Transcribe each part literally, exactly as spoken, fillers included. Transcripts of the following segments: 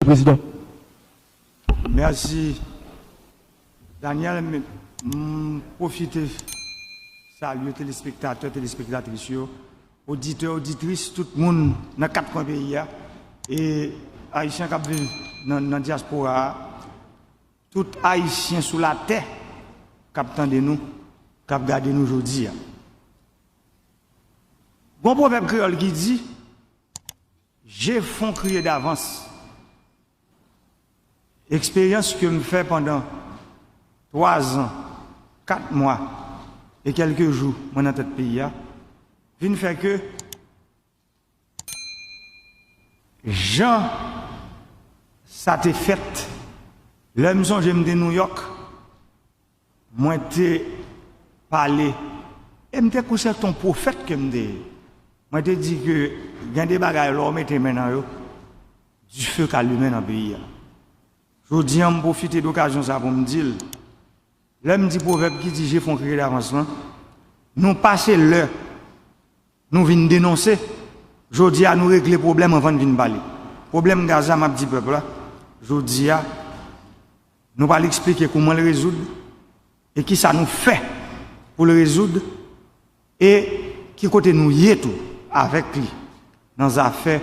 Prezidan. Mèsi. Daniel, m m pwofite salye telespektatè, telespektatris yo, oditè, oditris, tout moun nan kat kwen peyi a, e Ayisyen k ap viv nan, nan dyaspora a, tout Ayisyen sou latè k ap tande nou, k ap gade nou jodi a. Gon pwovèb kreyòl ki di, Je fon kriye davans. Eksperyans ke m fè pandan twa zan, kat mwa e kèlke jou mwen nan tèt peyi a, vin fè ke jan sa te fèt, lè m sonje m te Nouyòk, mwen te pale, e m te kwè se t on pwofèt ke m te ye. Mwen te di ke gen de bagay lè w mete men nan yo, dife ka limen nan peyi a. Jodi a, m pwofite d okazyon sa pou m di l, lè m di pwovèb ki di je fon kriye davans lan, nou pase lè nou vin denonse, jodi a nou regle pwoblèm anvan n vin pale. Pwoblèm gaz la, m ap di pèp la, jodi a, nou pral eksplike kouman l rezoud e kisa nou fè pou l rezoud e ki kote nou ye tou avèk li nan zafè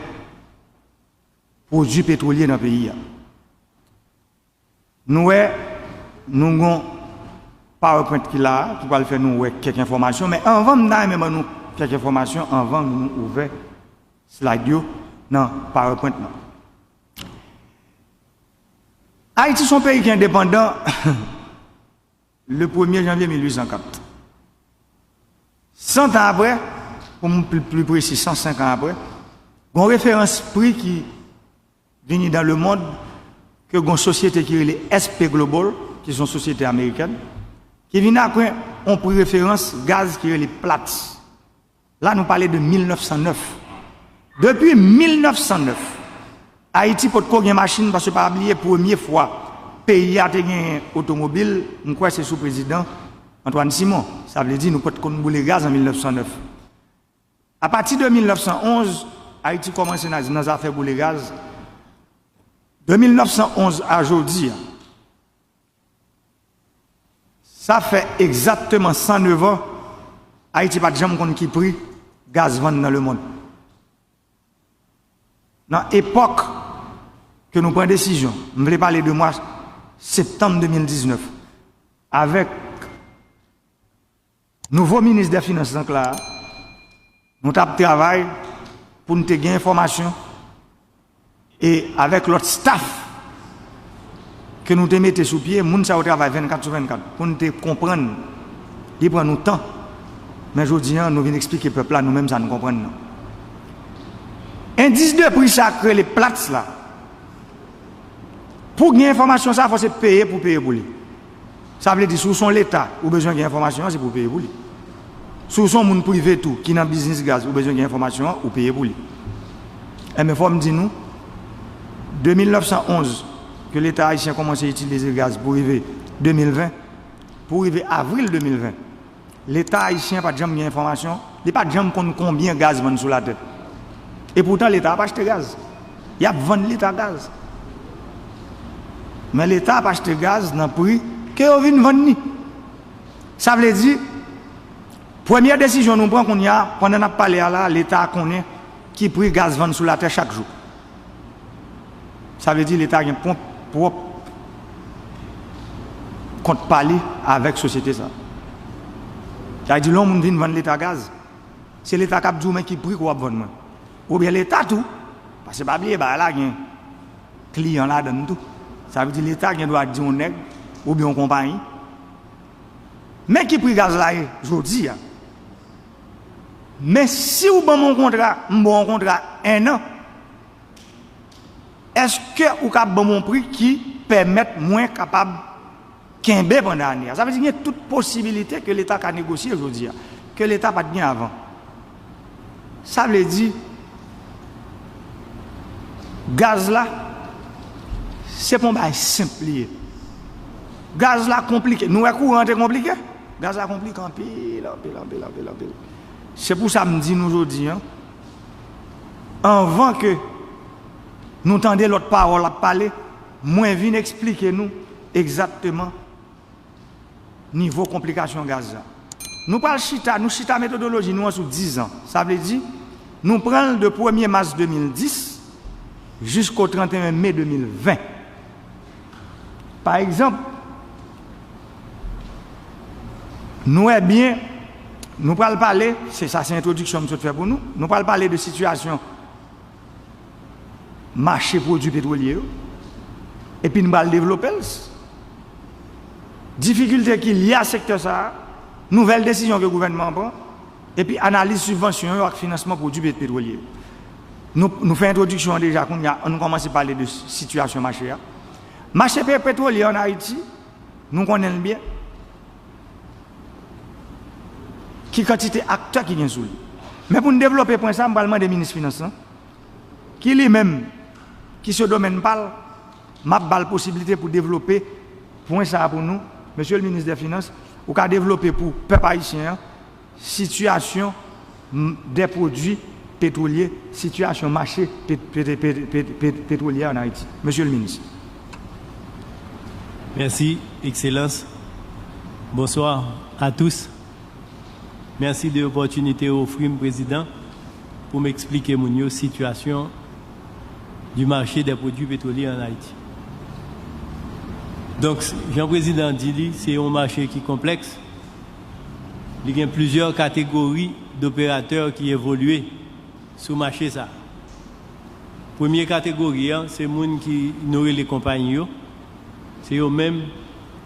pwodui petwolye nan peyi a. Nou wè, nou gon PowerPoint ki la a, ki pral fè nou wè kèk enfòmasyon, men anvan m ta renmen ban nou kèk enfòmasyon, anvan nou ouvè slide yo nan PowerPoint lan. Ayiti se yon peyi ki endepandan le premye janvye mil uit san kat. San tan apre, pou m pli, pli presi, san senk an apre, gon referans pri ki vini dan lemonn ke gon sosyete ki rele S P Global, ki se yon sosyete amerikèn, ki vin ak yon pri referans gaz ki rele Platts. La, nou pale de mil nèf san nèf. Depi mil nèf san nèf, Ayiti potko gen machin, paske pa bliye premye fwa peyi a te gen otomobil, m kwè se sou prezidan Antoine Simon. Sa vle di nou potko konn boule gaz an mil nèf san nèf. Apati de mil nèf san onz, Ayiti kòmanse nan, nan zafè boule gaz. De mil nèf san onz a jodi a, sa fè egzakteman san nèf an, Ayiti pa t janm konn ki pri gaz vann nan lemonn. Nan epòk ke nou pran desizyon, m vle pale de mwa septanm de mil diznèf, avèk nouvo minis dè finans lan k la a, nou t ap travay pou n te gen enfòmasyon e avèk lòt staff ke nou te mete sou pye, moun sa yo travay vennkat sou vennkat pou n te konprann. Li pran nou tan, men jodi a, nou vin eksplike pèp la nou menm sa n konprann nan. Endis de pri sa k rele Platts la, pou gen enfòmasyon sa, fò se peye pou peye pou li. Sa vle di, si w se yon leta, ou bezwen gen enfòmasyon an, se pou w peye pou li. Si w se yon moun prive tou, ki nan biznis gaz, ou bezwen gen enfòmasyon an, ou peye pou li. Enben, fò m di nou, de mil nèf san onz, ke Leta ayisyen kòmanse itilize gaz pou rive de mil ven, pou rive avril de mil ven, Leta ayisyen pa t janm gen enfòmasyon, li pa t janm konn konbyen gaz vann sou latè. Epoutan, Leta ap achte gaz. Y ap vann Leta gaz. Men Leta ap achte gaz nan pri ke yo vin vann li. Sa vle di, premye desizyon nou pran kounye a, pandan n ap pale a la, Leta konnen ki pri gaz vann sou latè chak jou. Sa vle di Leta gen pwòp, pwòp kont pa li avèk sosyete sa. Sa vle di lè yon moun vin vann Leta gaz, se Leta k ap di w men ki pri ke w ap vann mwen. Oubyen Leta tou, paske pa bliye bagay la gen kliyan ladan l tou. Sa vle di Leta gen dwa di yon nèg oubyen yon konpayi, men ki pri gaz la ye jodi a. Men si w ban m yon kontra, m ba w yon kontra en an, èske ou ka ban m yon pri ki pèmèt mwen kapab kenbe pandan ane a? Sa vle di gen tout posibilite ke Leta ka negosye jodi a, ke Leta pa t gen avan. Sa vle di, gaz la, se pa yon bagay senp li ye. Gaz la konplike. Nou wè kouran an te konplike? Gaz la konplike anpil, anpil, anpil, anpil, anpil. Se pou sa m di nou jodi a, anvan ke Nou tande lòt pawòl ap pale, mwen vin eksplike nou egzakteman nivo konplikasyon gaz la. Nou pral chita, nou chita metodoloji nou an sou diz an. Sa vle di, nou pran l de premye mas de mil dis jisko trannteyen me de mil ven. Pa egzanp, nou wè byen, nou pral pale, se sa se entwodiksyon m sot fè pou nou, nou pral pale de sitiyasyon mache pwodui petwolye yo, epi n pral devlope l. Difikilte ki lye a sektè sa a, nouvèl desizyon ke gouvènman an pran, epi analiz sibvansyon yo ak finansman pwodui pet-, petwolye yo. Nou, nou fè entwodiksyon an deja, kounye a, ann nou kòmanse pale de sitiyasyon mache a. Mache pe-, petwolye an Ayiti, nou konnen l byen. Ki kantite aktè ki gen sou li. Men pou n devlope pwen sa a, m pral mande minis finans lan, ki li menm, ki se domèn pa l, m ap ba l posiblite pou devlope pwen sa a pou nou. Mesye le minis dè finans, ou ka devlope pou pèp ayisyen an sitiyasyon m-, dè pwodui petwolye, sitiyasyon mache pet-, pet-, pet-, pet-, pet-, petwolye an Ayiti. Mesye le minis. Mèsi, Ekselans. Bonsoir à tous. Mèsi de opòtinite ou ofri m, Prezidan, pou m eksplike moun yo sitiyasyon du marché des produits pétroliers en Haïti. Donk, jan Prezidan an di li, se yon mache ki konplèks. Li gen plizyè kategori doperatè ki evolye sou mache sa a. Premye kategori an, se moun ki nou rele konpayi yo. Se yo menm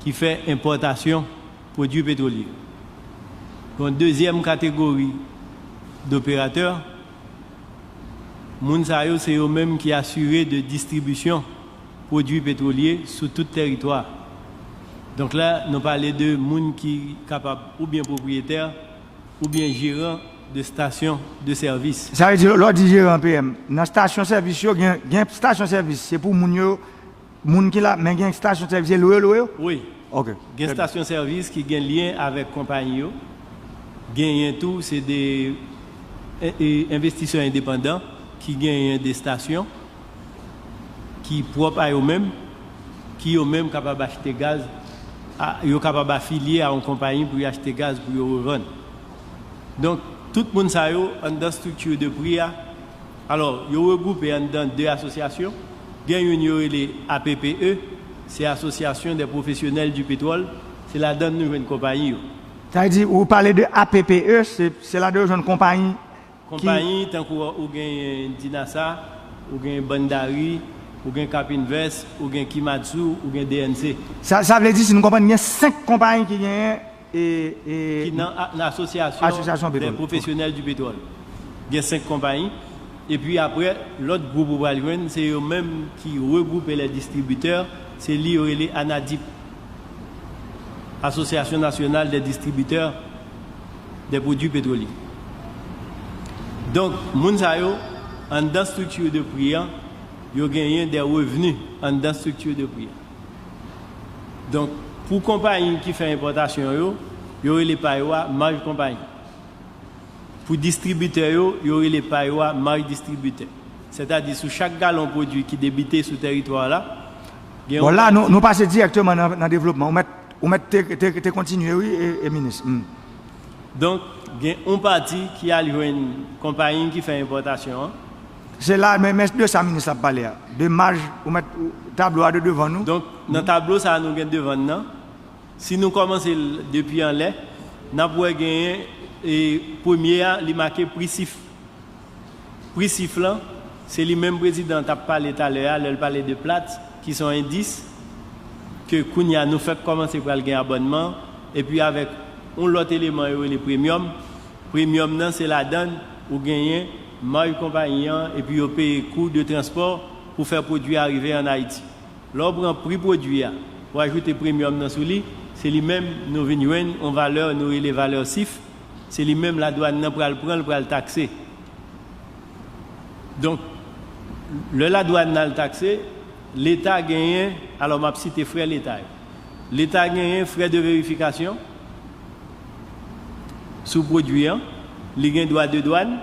ki fè enpòtasyon pwodui petwolye. Yon dezyèm kategori doperatè, moun sa yo se yo menm ki asire de distribisyon pwodui petwolye sou tout tèritwa. Donk la, nou pale de moun ki kapab oubyen pwopriyetè, oubyen jeran de stasyon de sèvis. Sa vle di, lè w di jeran P M, nan stasyon sèvis yo, gen, gen stasyon sèvis, se pou moun yo, moun ki la, men gen stasyon sèvis, se lwe yo lwe yo? Wi. Ok. Gen stasyon sèvis ki gen lyen avèk konpayi yo. Genyen tou, se de e, e, envestisè endepandan ki genyen de stasyon ki pwòp a yo menm, ki yo menm kapab achte gaz, a, yo kapab afilye a yon konpayi pou yo achte gaz pou yo revann. Donk, tout moun sa yo anndan estrikti de pri a, alò, yo regwoupe anndan de asosyasyon. Gen youn yo rele A P P E, se Association des Professionnels du Pétrole, se ladan l nou jwenn konpayi yo. Sa vle di, ou pale de A P P E, se, se ladan yo jwenn konpayi ki. Konpayi tankou ou genyen Dinasa, ou genyen Bandari, ou gen Cap Invest, ou gen Kimatsu, ou gen D N C. Sa, sa vle di, si nou konprann, gen senk konpayi ki genyen e, e, Ki nan a- nan asosyasyon Asosyasyon de petwòl. Pwofesyonèl di petwòl. Gen senk konpayi. Epi apre, lòt gwoup ou pral jwenn, se yo menm ki regwoupe lè distribitè, se li yo rele ANADIP, Association Nationale des Distributeurs des Produits Pétroliers. Donk, moun sa yo, anndan estrikti de pri an, yo genyen de revni anndan estrikti de pri an. Donk, pou konpayi ki fè enpòtasyon yo, yo rele pa yo a maj konpayi. Pou distribitè yo, yo rele pa yo a maj distribitè. Sètadi, sou chak galon pwodui ki debite sou tèritwa la, gen Bon, yon la, nou, pati nou pase dirèkteman nan, nan devlopman. Ou mèt, ou mèt te, te, te kontinye, wi, e, e minis. Hmm. Donk, gen yon pati ki al jwenn konpayi ki fè enpòtasyon an. Se la, men, men de sa minis la ap pale a. De maj, ou mèt, ou, tablo a de devan nou. Donk, nan tablo sa a nou gen devan n nan, si nou kòmanse l depi anlè, n ap wè genyen, e, premye a, li make pri sif. Pri sif lan, se li menm prezidan t ap pale talè a, lè l pale de Platts, ki se yon endis, ke kounye a nou fèk kòmanse pral gen abònman, epi avèk yon lòt eleman yo rele premyòm. Premyòm nan, se ladan l ou genyen maj konpayi an, epi yo peye kou de transpò pou fè pwodui a rive ann Ayiti. Lè w pran pri pwodui a, ou ajoute premyòm nan sou li, se li menm nou vin jwenn yon valè nou rele valè sif, se li menm ladwàn nan pral pran l pral takse. Donk, lè ladwàn nan al takse, Leta genyen, alò m ap site frè Leta yo. Leta genyen frè de verifikasyon sou pwodui an, li gen dwa de dwàn,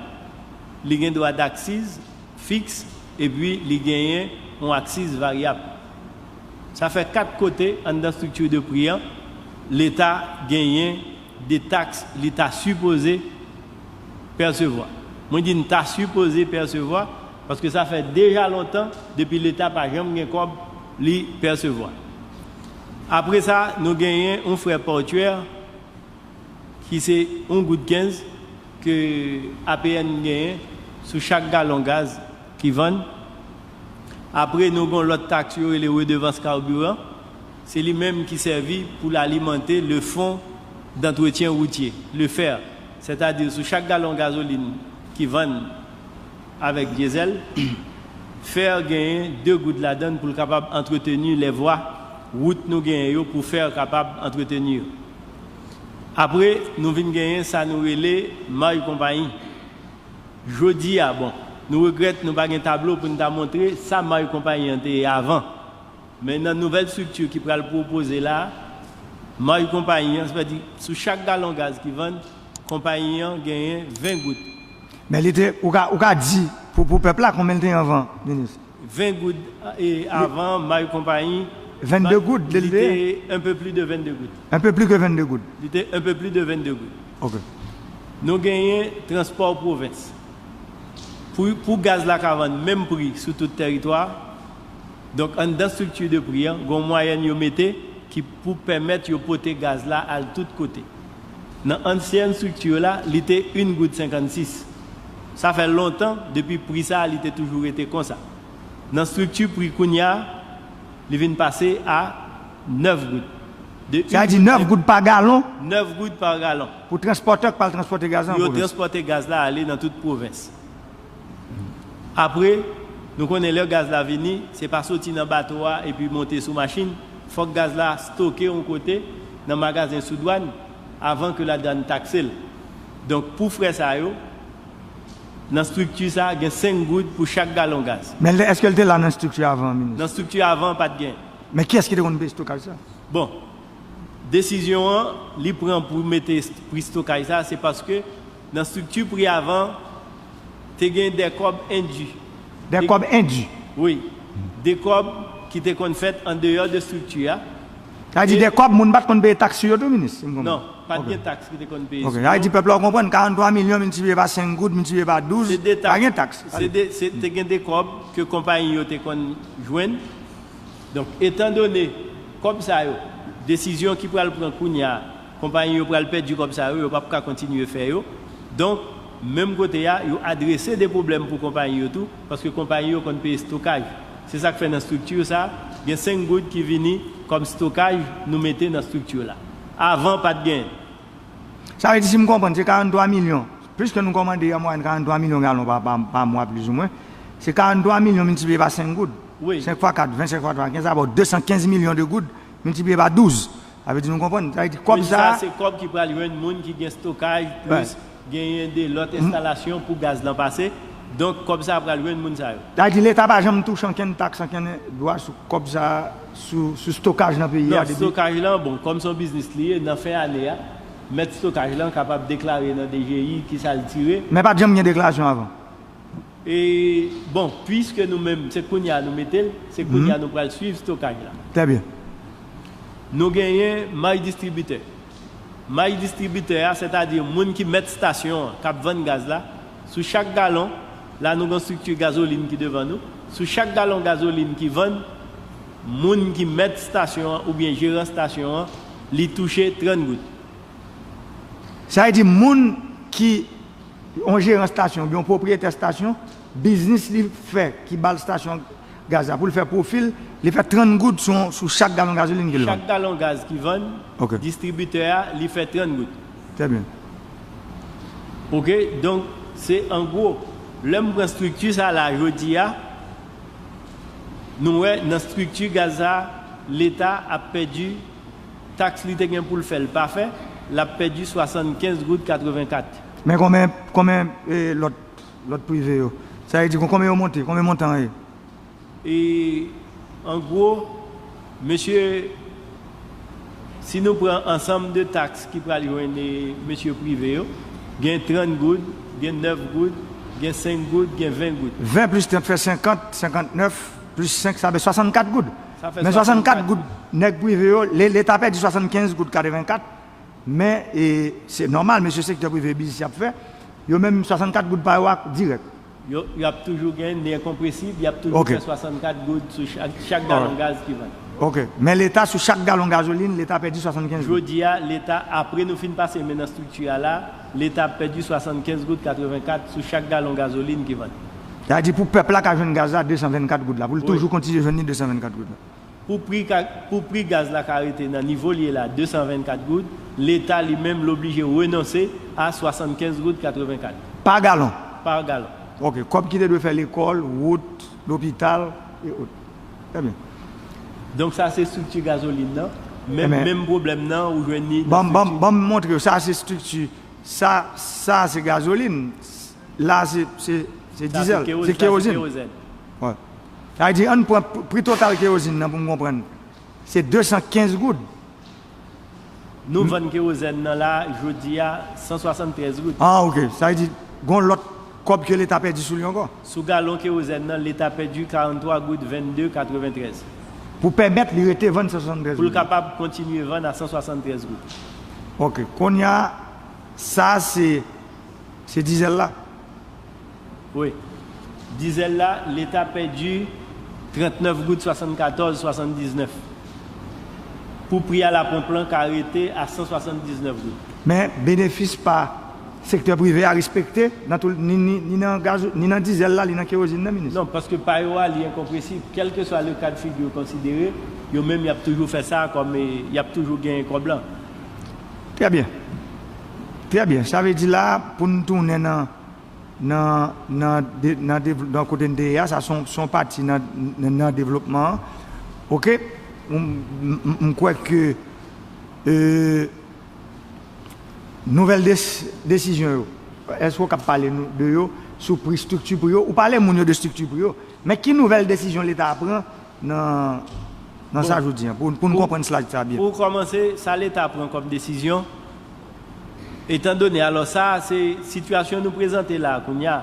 li gen dwa daksiz, fiks, epi li genyen yon aksiz varyab. Sa fè kat kote anndan strikti de pri an, Leta genyen de taks li ta sipoze pèsevwa. Mwen di n ta sipoze pèsevwa, paske sa fè deja lontan depi Leta pa janm gen kòb li pèsevwa. Apre sa, nou genyen yon frè pòtyè ki se yon goud kenz ke A P N genyen sou chak galon gaz ki vann. Apre, nou gen yon lòt taks yo rele redevans kabiran. Se li menm ki sèvi pou l alimante le fonds d'entretien routier, le fer. Sètadi, sou chak galon gazolin ki vann avèk dyezèl, fer genyen de goud ladan l pou l kapab antreteni lè vwa, wout nou genyen yo pou fer kapab antreteni yo. Apre, nou vin genyen sa nou rele may konpayi. Jodi a, bon, nou regrèt nou pa gen tablo pou n ta montre sa may konpayi an te ye avan. Men nan nouvèl estrikti ki pral pwopoze la, may konpayi an, sètadi sou chak galon gaz ki vann, konpayi an genyen ven goud. Men li te, ou ka, ou ka di pou, pou pèp la konbyen l te ye anvan, minis? Ven goud e, avan, may konpayi, vennde goud, li li te te ye? Un peu plus de vennde goud. Un peu plus que vennde goud. Li te un peu plus de vennde goud. Ok. Nou genyen transpò pwovens. Pou, pou gaz la ka vann menm pri sou tout tèritwa, donk anndan estrikti de pri an, gen yon mwayèn yo mete ki pou pèmèt yo pote gaz la al tout kote. Nan ansyen estrikti la, li te yon goud senkannsis. Sa fè lontan, depi pri sa a, li te toujou rete konsa. Nan estrikti pri kounye a, li vin pase a nèf goud. De Sa vle di nèf goud pa galon nèf goud pa galon. Pou transpòtè k pral transpòte gaz la an Yo pwovens. Transpòte gaz la ale nan tout pwovens. Apre, nou konnen lè gaz la vini, se pa soti nan bato a epi monte sou machin. Fòk gaz la stoke yon kote nan magazen sou dwàn avan ke ladwàn takse l. Donk, pou frè sa yo, nan estrikti sa, gen senk goud pou chak galon gaz. Men l te, èske l te la nan estrikti avan, minis? Nan estrikti avan, pa t gen. Men kiyès ki te konn peye estokaj sa? Bon, desizyon an, li pran pou mete pri estokaj sa, se paske nan estrikti pri avan, te gen de kòb endi. De kòb endi? Wi. De kòb ki te konn fèt andeyò de estrikti a. Sa vle di de kòb, moun pa t konn peye taks sou yo tou, minis, si m konprann? Non, pa t gen taks ki te konn peye sou yo. Ok. Sa vle di pèp la, w konprann, karannntwa milyon miltipliye pa senk goud, miltipliye pa douz, pa gen taks. Se de, se, te gen de kòb ke konpayi yo te konn jwenn. Donk, etandone kòb sa yo, desizyon ki pral pran kounye a, konpayi yo pral pèdi kòb sa yo, yo p ap ka kontinye fè yo. Donk, menm kote a, yo adrese de pwoblèm pou konpayi yo tou, paske konpayi yo konn peye estokaj. Se sa k fè nan estrikti sa, gen senk goud ki vini kòm estokaj nou mete nan estrikti la. Avan, pa t genyen. Sa vle di, si m konprann, se karannntwa milyon. Piske nou kòmande an mwayèn karannntwa milyon galon pa, pa, pa mwa, plizoumwen. Se karannntwa milyon miltipliye pa senk goud. Wi. Senk fwa kat, vennsenk fwa twa, kenz, sa ba w de san kenz milyon de goud miltipliye pa douz. Sa vle di nou konprann. Sa vle di kòb sa. Sa, se kòb ki pral jwenn moun ki gen estokaj, plis genyen de lòt enstalasyon pou gaz lan pase. Donk, kòb sa pral jwenn moun sa yo. Sa vle di Leta pa janm touche ankenn taks, ankenn dwa sou kòb sa, sou, sou estokaj nan peyi a. Non, depi estokaj lan, bon, kòm se yon biznis li ye, nan fen ane a, mèt estokaj lan kapab deklare nan D G I kisa l tire. Men pa t janm gen deklarasyon avan? E, bon, piske nou menm, se kounye a nou mete l, se kounye a nou pral swiv estokaj la. Trè byen. Nou genyen may distribitè. May distribitè a, sètadi moun ki mèt estasyon an, k ap vann gaz la, sou chak galon, la nou gen estrikti gazolin ki devan nou, sou chak galon gazolin ki vann, moun ki mèt estasyon an oubyen jeran estasyon an, li touche trant goud. Sa vle di moun ki yon jeran estasyon oubyen yon pwopriyetè estasyon, biznis li fè ki ba l estasyon gaz la pou l fè pwofi l, li fè trant goud sou, sou chak galon gazolin ke l vann. Chak galon gaz ki vann, distribitè a, li fè trant goud. Trè byen. Ok, donk, se an gwo. Lè m pran estrikti sa la jodi a, nou wè nan estrikti gaz sa, Leta ap pèdi taks li te gen pou l fè, l pa fè, l ap pèdi swasannkenz goud katrevenkat. Men konbyen, konbyen, e, lòt, lòt prive yo? Sa vle di kon-, konbyen yo monte? Konbyen montan an ye? E, an gwo, mesye, si nou pran ansanm de taks ki pral jwenn, e, mesye prive yo, gen trant goud, gen nèf goud, Gen senk goud, gen ven goud. Ven plis trant fè senkant, senkantnèf plis senk, sa fè swasannkat goud. Sa fè Men swasannkat goud, nèg prive yo, Leta pèdi swasannkenz goud katrevenkat. Men, e, se nòmal, mesye sektè prive, biznis y ap fè, yo menm swasannkat goud pa yo a dirèk. Yo, y ap toujou gen nè konpresib, y ap toujou fè swasannkat goud sou chak, chak galon gaz ki vann. Ok. Men Leta, sou chak galon gazolin, Leta pèdi swasannkenz goud. Jodi a, Leta, apre nou fin pase men nan estrikti a la, Leta ap pèdi swasannkenz goud katrevenkat sou chak galon gazolin ki vann. Sa vle di pou pèp la ka jwenn gaz la, desanvennkat goud la, pou l toujou kontinye jwenn li desanvennkat goud la. Pou pri, pou pri gaz la ka rete nan nivo l ye la, desanvennkat goud, Leta li menm l oblije renonse a swasannkenz goud katrevenkat. Pa galon? Pa galon. Ok. Kòb ki te dwe fè lekòl, wout, lopital, e ot. Trè byen. Donk sa se estrikti gazolin nan. Menm, menm pwoblèm nan, ou jwenn li nan estrikti. Ban m montre w, sa se estrikti. Sa, sa se gazolin. La se, se, se dizèl, se kewozin. Sa vle di ann pran pri total kewozin nan pou m konprann. Se desankenz goud. Nou vann kewozèn nan la, jodi a, san swasanntrèz goud. Ah, ok. Sa vle di, gon lòt kòb ke Leta pèdi sou li ankò? Sou galon kewozèn nan, Leta pèdi karanntwa goud vennde katreventrèz. Pou pèmèt li rete vann san swasanntrèz goud. Pou l kapab kontinye vann a san swasanntrèz goud. Ok. Kounye a, sa se, se dizèl la? Wi. Dizèl la, Leta pèdi trannèf goud swasannkatòz swasanndiznèf. Pou pri a laponp lan ka rete a san swasanndiznèf goud. Men benefis pa sektè prive a respekte nan tou, ni, ni, ni nan gaz, ni nan dizèl la, ni nan kewozin nan, minis? Non, paske pa yo a, li enkonpresib. Kèlkeswa le ka de figure w konsidere, yo menm y ap toujou fè sa kòm, e, y ap toujou genyen kòb lan. Trè byen. Trè byen. Sa vle di la, pou n tounen nan nan, nan, de, nan, dev, nan kote n te ye a, sa se yon, se yon pati nan, nan, nan devlopman an. Ok? M, m, m, m kwè ke e, nouvèl des, desizyon yo, èske w kab pale nou, de yo sou pri, estrikti pri yo? Ou pale moun yo de estrikti pri yo, men ki nouvèl desizyon Leta a pran nan, nan sa jodi a, pou, pou n konprann slide sa byen. Pou kòmanse, sa Leta pran kòm desizyon, etandone, alò sa a se sitiyasyon nou prezante la a kounye a,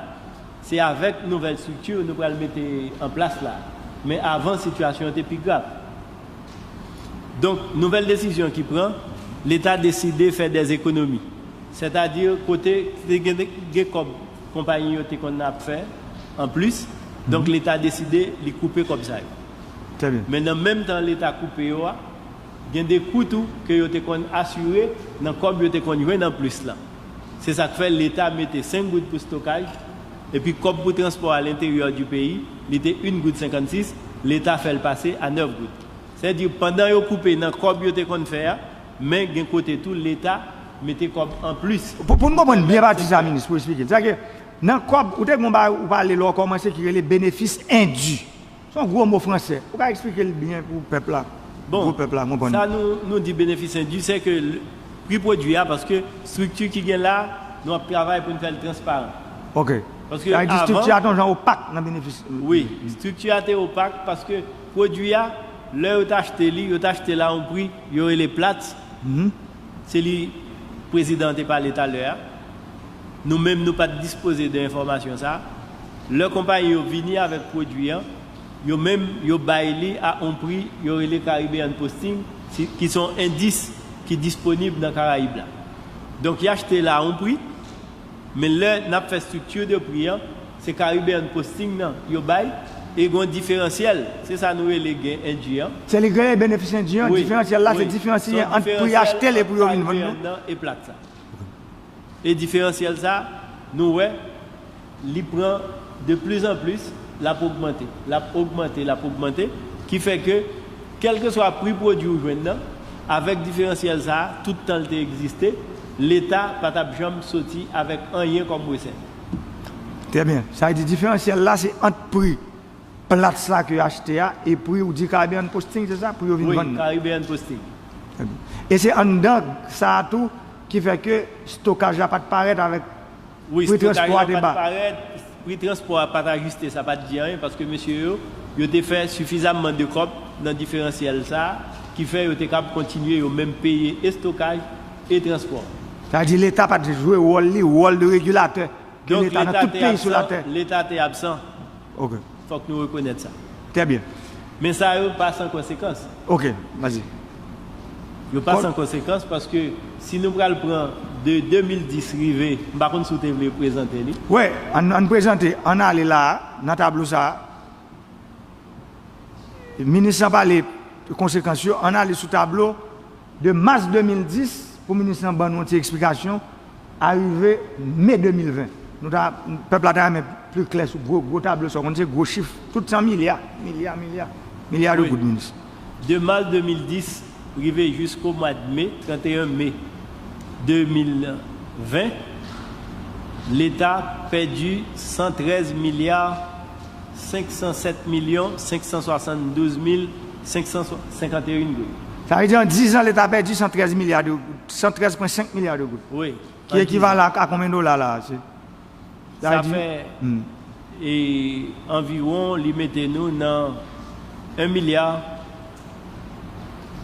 se avèk nouvèl estrikti nou pral mete an plas la, men avan sitiyasyon an te pi grav. Donk, nouvèl desizyon ki pran, Leta deside fè dèzekonomi, sètadi kote te gen, gen kòb konpayi yo te konn ap fè anplis, donk Leta deside li koupe kòb sa yo. Trè byen. Men nan menm tan Leta koupe yo a, gen de kou tou ke yo te konn asire nan kòb yo te konn jwenn anplis lan. Se sa k fè Leta mete senk goud pou estokaj, epi kòb pou transpò a lenteryè di peyi, li te yon goud senkannsis, Leta fè l pase a nèf goud. Sètadi, pandan yo koupe nan kòb yo te konn fè a, men gen kote tou Leta mete kòb anplis. Pou, pou n konprann byen pati sa, minis, pou eksplike n. Sètadi, nan kòb, ou te gen yon bagay ou pale lè w kòmanse ki rele benefis endi. Se yon gwo mo fransè. Ou ka eksplike l byen pou pèp la? Bon, pou pèp la konprann. Sa nou, nou di benefis endi, se ke pri pwodui a, paske estrikti ki gen la, nou ap travay pou n fè l transparan. Ok. Paske avan. Sa vle di estrikti a te yon jan opak nan benefis. Wi, estrikti a te opak paske pwodui a, lè yo t achte li, yo t achte l a yon pri, yo rele plat. Se li prezidan an te pale talè a. Nou menm, nou pa t dispoze de enfòmasyon sa a. Lè konpayi yo vini avèk pwodui an, yo menm, yo bay li a yon pri yo rele Caribbean Posting, si, ki se yon endis ki disponib nan Karayib la. Donk, y achte l a yon pri, men lè n ap fè estrikti de pri an, se Caribbean Posting nan yo bay, e gen yon diferansyèl, se sa nou rele gen endi an. Se li k rele benefis endi an, diferansyèl la, se diferans li ye ant pri achte l e pri yo vin vann nou. E plat sa. E diferansyèl sa, nou wè, li pran de plis an plis, l ap ogmante, l ap ogmante, l ap ogmante, ki fè ke, kèlkeswa pri pwodui ou jwenn nan, avèk diferansyèl sa a, tout tan l te egziste, Leta pa t ap janm soti avèk anyen kòm resèt. Trè byen. Sa vle di diferansyèl la, se ant pri plat sa ke yo achte a e pri ou di Caribbean Posting, se sa? Pri yo vin vann nan. Wi, Caribbean Posting. Trè byen. E se anndan sa a tou ki fè ke estokaj la pa t parèt avèk pri transpò a te ba. Wi, estokaj la pa t parèt, pri transpò a pa t ajiste, sa pa t di anyen, paske mesye yo, yo te fè sifizamman de kòb nan diferansyèl sa a, ki fè yo te kab kontinye yo menm peye estokaj e transpò. Sa vle di Leta pa t jwe wòl li, wòl de regilatè. Ke Leta nan tout peyi sou latè. Leta te absan. Ok. Fòk nou rekonèt sa. Trè byen. Men sa yo pa san konsekans. Ok, vas-y. Yo pa san konsekans paske si nou pral pran de de mil dis rive, m pa konn si w te vle prezante li. Wi, ann, ann prezante, ann ale la a, nan tablo sa a. Minis lan pale de konsekans yo, ann ale sou tablo de mas de mil dis pou minis lan ban nou yon ti eksplikasyon, arive me de mil ven. Nou ta, pèp la ta renmen pli klè sou gwo, gwo tablo sa, w konn se gwo chif, tout se milya, milya, milya, milya de goud, minis. De mas de mil dis rive jisko mwa de me, trannteyen me de mil ven, Leta pèdi san trèz milya senk san sèt milyon senk san swasanndouz mil senk san senkanteyen goud. Sa vle di an diz an Leta pèdi san trèz milya de, san trèz pwen senk milya de goud. Wi. Ki ekivalan a, a konbyen dola la? Se, sa vle di, fè, e, anviwon li mete nou nan en milya,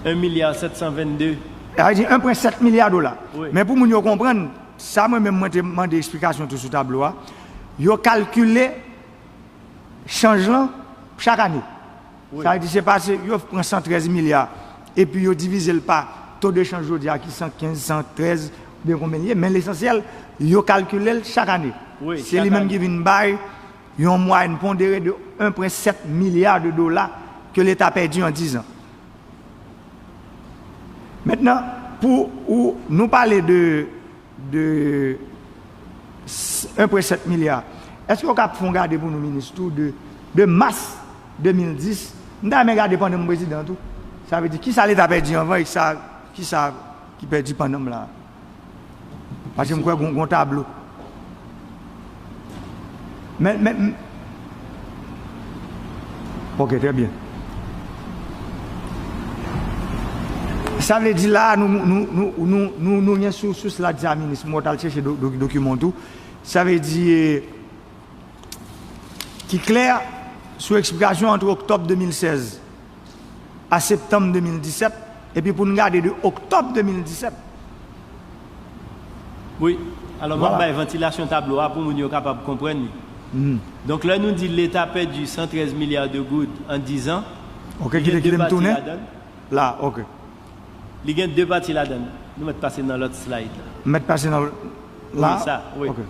en milya sèt san vennde. Sa vle di en pwen sèt milya dola. Wi. Men pou moun yo konprann, sa mwen menm mwen te mande eksplikasyon tou sou tablo a, yo kalkile chanj lan chak ane. Wi. Sa vle di se pa se yo pran san trèz milya epi yo divize l pa to de chanj jodi a ki san kenz, san trèz, oubyen konbyen li ye, men lesansyèl, yo kalkile l chak ane. Wi, se li menm ki vin bay yon mwayèn pondere de en pwen sèt milya de dola ke Leta pèdi an diz an. Mentnan, pou ou, nou pale de de s-, en pwen sèt milya. Èske w ka fè yon gade pou nou, minis, tou, de, de mas de mil dis? M ta renmen gade pandan m prezidan tou. Sa vle di, kisa Leta pèdi anvan e sa, kisa ki pèdi pandan m la? Paske m kwè gon, gon tablo. Men, men, m-, ok, trè byen. Sa vle di la, nou, nou, nou, nou, nou, nou gen sou, sou slide sa, minis, mwen t al chèche do, do, dokiman tou. Sa vle di, eh, ki klè sou eksplikasyon ant oktòb de mil sèz a septanm de mil disèt, epi pou n gade de oktòb de mil disèt. Wi. Alò, m ap bay vantilasyon tablo a pou moun yo kapab konprann li. Donk, lè nou di Leta pèdi san trèz milya de goud an diz an, ok, kite, kite m tounen. La, ok. Li gen de pati ladan l. Nou mèt pase nan lòt slide la. Mèt pase nan la? Wi, sa, wi. Ok.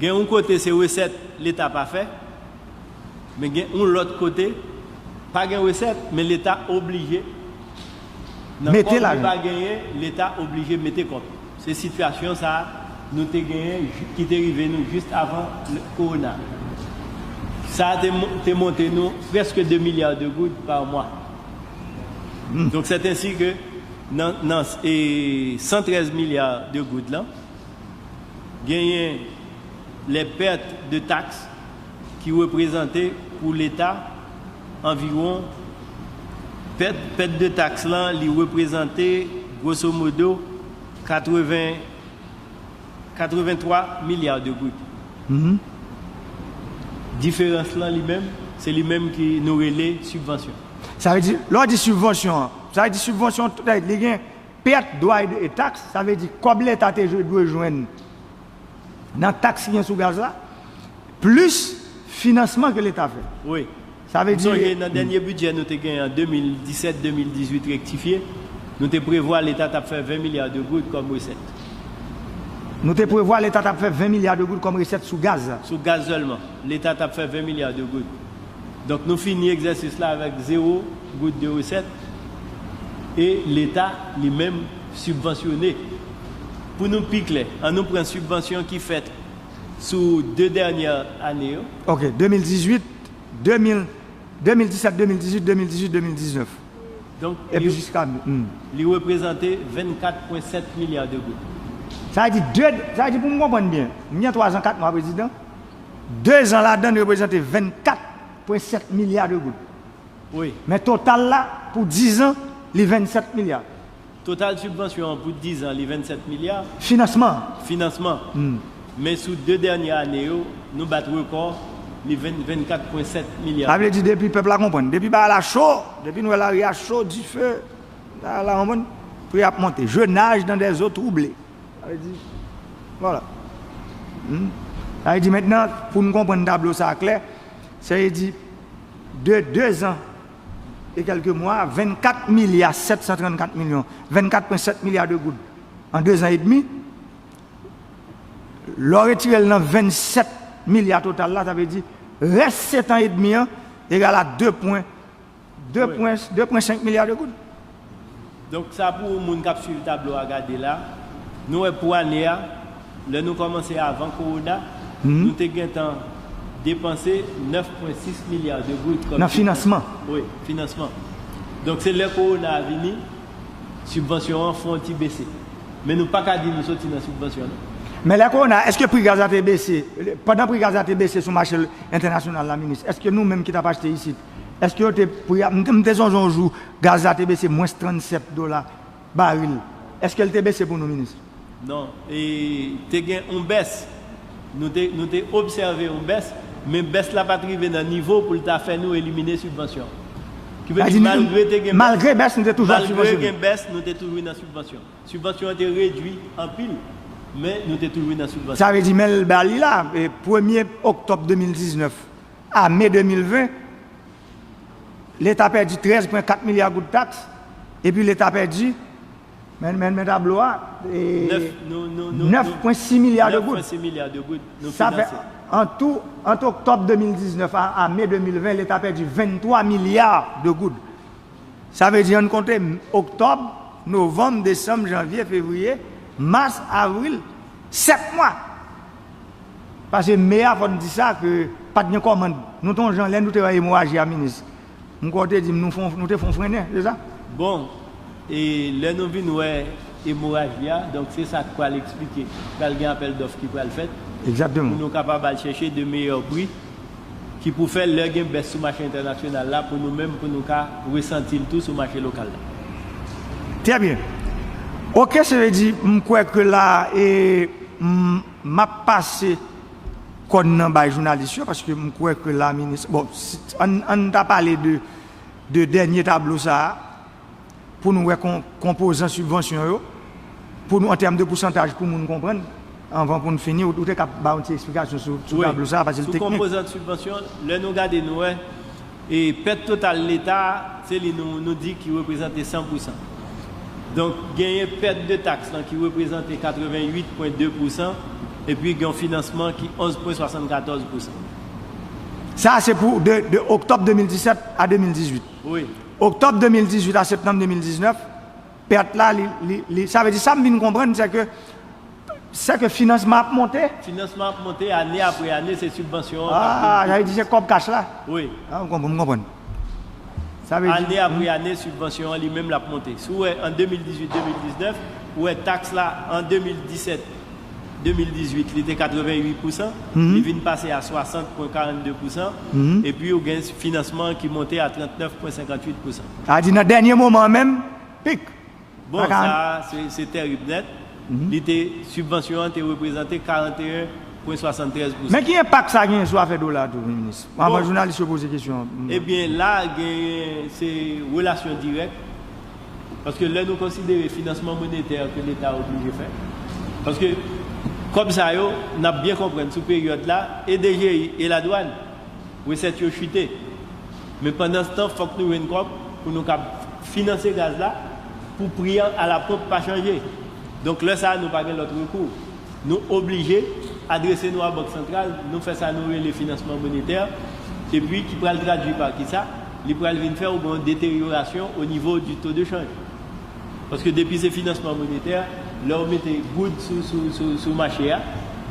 Gen yon kote se resèt Leta pa fè, men gen yon lòt kote, pa gen resèt, men Leta oblije, nan kòb li pa genyen, Leta oblije mete kòb. Se sitiyasyon sa a nou te genyen, ki te rive nou jis avan le, kowona. Sa a te mo-, te monte nou prèske de milya de goud pa mwa. Donk, sèt ensi ke nan, nan, e, san trèz milya de goud lan, genyen les pertes de taxes ki reprezante pou Leta anviwon, pèt, pèt de taks lan, li reprezante, grosso modo, katreven, katreventwa milya de goud. Diferans lan li menm, se li menm ki nou rele sibvansyon. Sa vle di, lè w di sibvansyon an, sa vle di sibvansyon an, tout, li gen pèt dwa e, e taks, sa vle di kòb Leta te dwe jwenn nan taks ki gen sou gaz la, plis finansman ke Leta fè. Wi. Sa vle di, m sonje nan dènye bidjè nou te genyen an de mil disèt, de mil dizuit rektifye, nou te prevwa Leta t ap fè ven milya de goud kòm resèt. Nou te prevwa Leta t ap fè ven milya de goud kòm resèt sou gaz la. Sou gaz sèlman, Leta t ap fè ven milya de goud. Donk, nou fini egzèsis la avèk zewo goud de resèt e Leta, li menm, sibvansyone. Pou nou pi klè, ann nou pran sibvansyon ki fèt sou de dènyè ane yo. Ok, de mil dizuit, de mil, de mil disèt, de mil dizuit, de mil dizuit, de mil diznèf. Donk, epi li, jiska, hmm, li reprezante vennkat pwen sèt milya de goud. Sa vle di de, sa vle di pou m konprann byen, m gen twa zan, kat mwa prezidan, de zan ladan l reprezante vennkat pwen sèt milya de goud. Wi. Men total la, pou diz an, li vennsèt milya. Total sibvansyon an pou diz an, li vennsèt milya. Finansman. Finansman. Hmm. Men sou de dènyè ane yo, nou bat rekò, li venn, vennkat pwen sèt milya. Sa vle di depi pèp la konprann, depi bagay la cho, depi nou wè lari a cho, dife, la, la, konprann, pri ap monte. Je nage dans des eaux troublées. Sa vle di, vwala. Hmm. Sa vle di mentnan, pou n konprann tablo sa a klè, sa vle di de dezan e kèlke mwa, vennkat milya sèt san trannkat milyon, vennkat pwen sèt milya de goud an dezan edmi, lè w retire l nan vennsèt milya total la, sa vle di rès setan edmi an egal a de pwen, de pwen, de pwen senk milya de goud. Donk, sa pou moun k ap swiv tablo a gade la, nou wè pou ane a, lè nou kòmanse avan kowona, nou te gentan depanse nèf pwen sis milya de goud kòm Nan finansman. Wi, finansman. Donk, se lè kowona a vini, sibvansyon an fè yon ti bese. Men nou pa ka di nou soti nan sibvansyon an non. Men lè kowona, èske pri gaz la te bese? Pandan pri gaz la te bese sou mache entènasyonal la, minis, èske nou menm ki t ap achte isit, èske yo te, pri a, m te, m te sonje yon jou, gaz la te bese mwens trannsèt dola baril. Èske l te bese pou nou, minis? Non, e te gen yon bès. Nou te, nou te obsève yon bès, men bès la pa t rive nan nivo pou l ta fè nou elimine sibvansyon. Ki vle Sa di di, malgre te gen malgre bès, nou te toujou ap malgre sibvansyone. Gen bès, nou te toujou nan sibvansyon. Sibvansyon an te redwi anpil, men nou te toujou nan sibvansyon. Sa vle di, men l ba li la, e, premye oktòb de mil diznèf a me de mil ven, Leta pèdi trèz pwen kat milya goud taks, epi Leta pèdi, men, men, men tablo a, e, Nèf, nou, nou, nou, nèf pwen sis milya de goud. Nèf pwen sis milya de goud. Nou Sa fè, finanse. An tou, ant oktòb de mil diznèf a, a me de mil ven, Leta pèdi venntwa milya de goud. Sa vle di, ann konte oktòb, novanm, desanm, janvye, fevriye, mas, avril, sèt mwa. Paske me a, fò n di sa, ke pa t gen kòmann. Nou te yon jan, lè nou te wè emoraji a, minis, m kwè w te di m nou fè yon, nou te fè yon frennen, se sa? Bon, e lè nou vin wè emoraji a, donk se sa k pral eksplike. Pral gen apèl dòf ki pral fèt. Egzakteman. Pou nou kapab al chèche de meyè pri ki pou fè lè gen bès sou mache entènasyonal la, pou nou menm, pou nou ka resanti l tou sou mache lokal la. Trè byen. Oke, se vle di, m kwè ke la, e, m, m ap pase kòn nan bay jounalis yo, paske m kwè ke la, minis, bon, si, ann, ann ta pale de, de dènye tablo sa a, pou nou wè kon, konpozan sibvansyon yo, pou nou, an tèm de pousantaj, pou moun konprann, anvan pou n fini, ou, ou te ka ba yon ti eksplikasyon sou, sou Wi. Tablo sa a, paske l Sou teknik. Konpozant sibvansyon, lè nou gade, nou wè, e pèt total Leta a, se li nou, nou di ki reprezante san pou san. Donk, genyen pèt de taks lan ki reprezante katrevenn uit pwen de pou san, epi gen yon finansman ki onz pwen swasannkatòz pou san. Sa a se pou de, de oktòb de mil disèt a de mil dizuit. Wi. Oktòb de mil dizuit a septanm de mil diznèf, pèt la, li, li, li, sa vle di, sa m vin konprann, se ke, se ke finansman ap monte. Finansman ap monte ane apre ane, se sibvansyon an k ap Ah, sa vle di se kòb kach la. Wi. Ah, m konprann, m konprann. Sa vle di Ane apre ane, sibvansyon an li menm l ap monte. Si w wè an de mil dizuit de mil diznèf, ou wè taks la an de mil disèt de mil dizuit, li te katrevenn uit pou san, li vin pase a swasant pwen karannde pou san, epi ou gen finansman an ki monte a trannèf pwen senkantuit pou san. Sa vle di nan dènye moman an menm, pik. Bon, sa a, se, se tèrib nèt. Li te, sibvansyon an te reprezante karanteyen pwen swasanntrèz pou san. Men ki enpak sa genyen sou afè dola a tou, minis? Anvan Bon. Jounalis yo poze kesyon an. Ebyen, la, genyen, se relasyon dirèk. Paske lè nou konsidere finansman monetè ke Leta oblije fè, paske kòb sa yo, n ap byen konprann sou peryòd la, e D G I e ladwàn, resèt yo chite. Men pandanstan, fòk nou jwenn kòb pou nou kab finanse gaz la, pou pri an alaponp pa chanje. Donk, lè sa a, nou pa gen lòt rekou. Nou oblije adrese nou a Bank Santral, nou fè sa nou rele finansman monetè, epi ki pral tradui pa kisa? Li pral vin fè ou gen yon deteryorasyon o nivo di to de chanj. Paske depi se finansman monetè, lè w mete goud sou, sou, sou, sou mache a,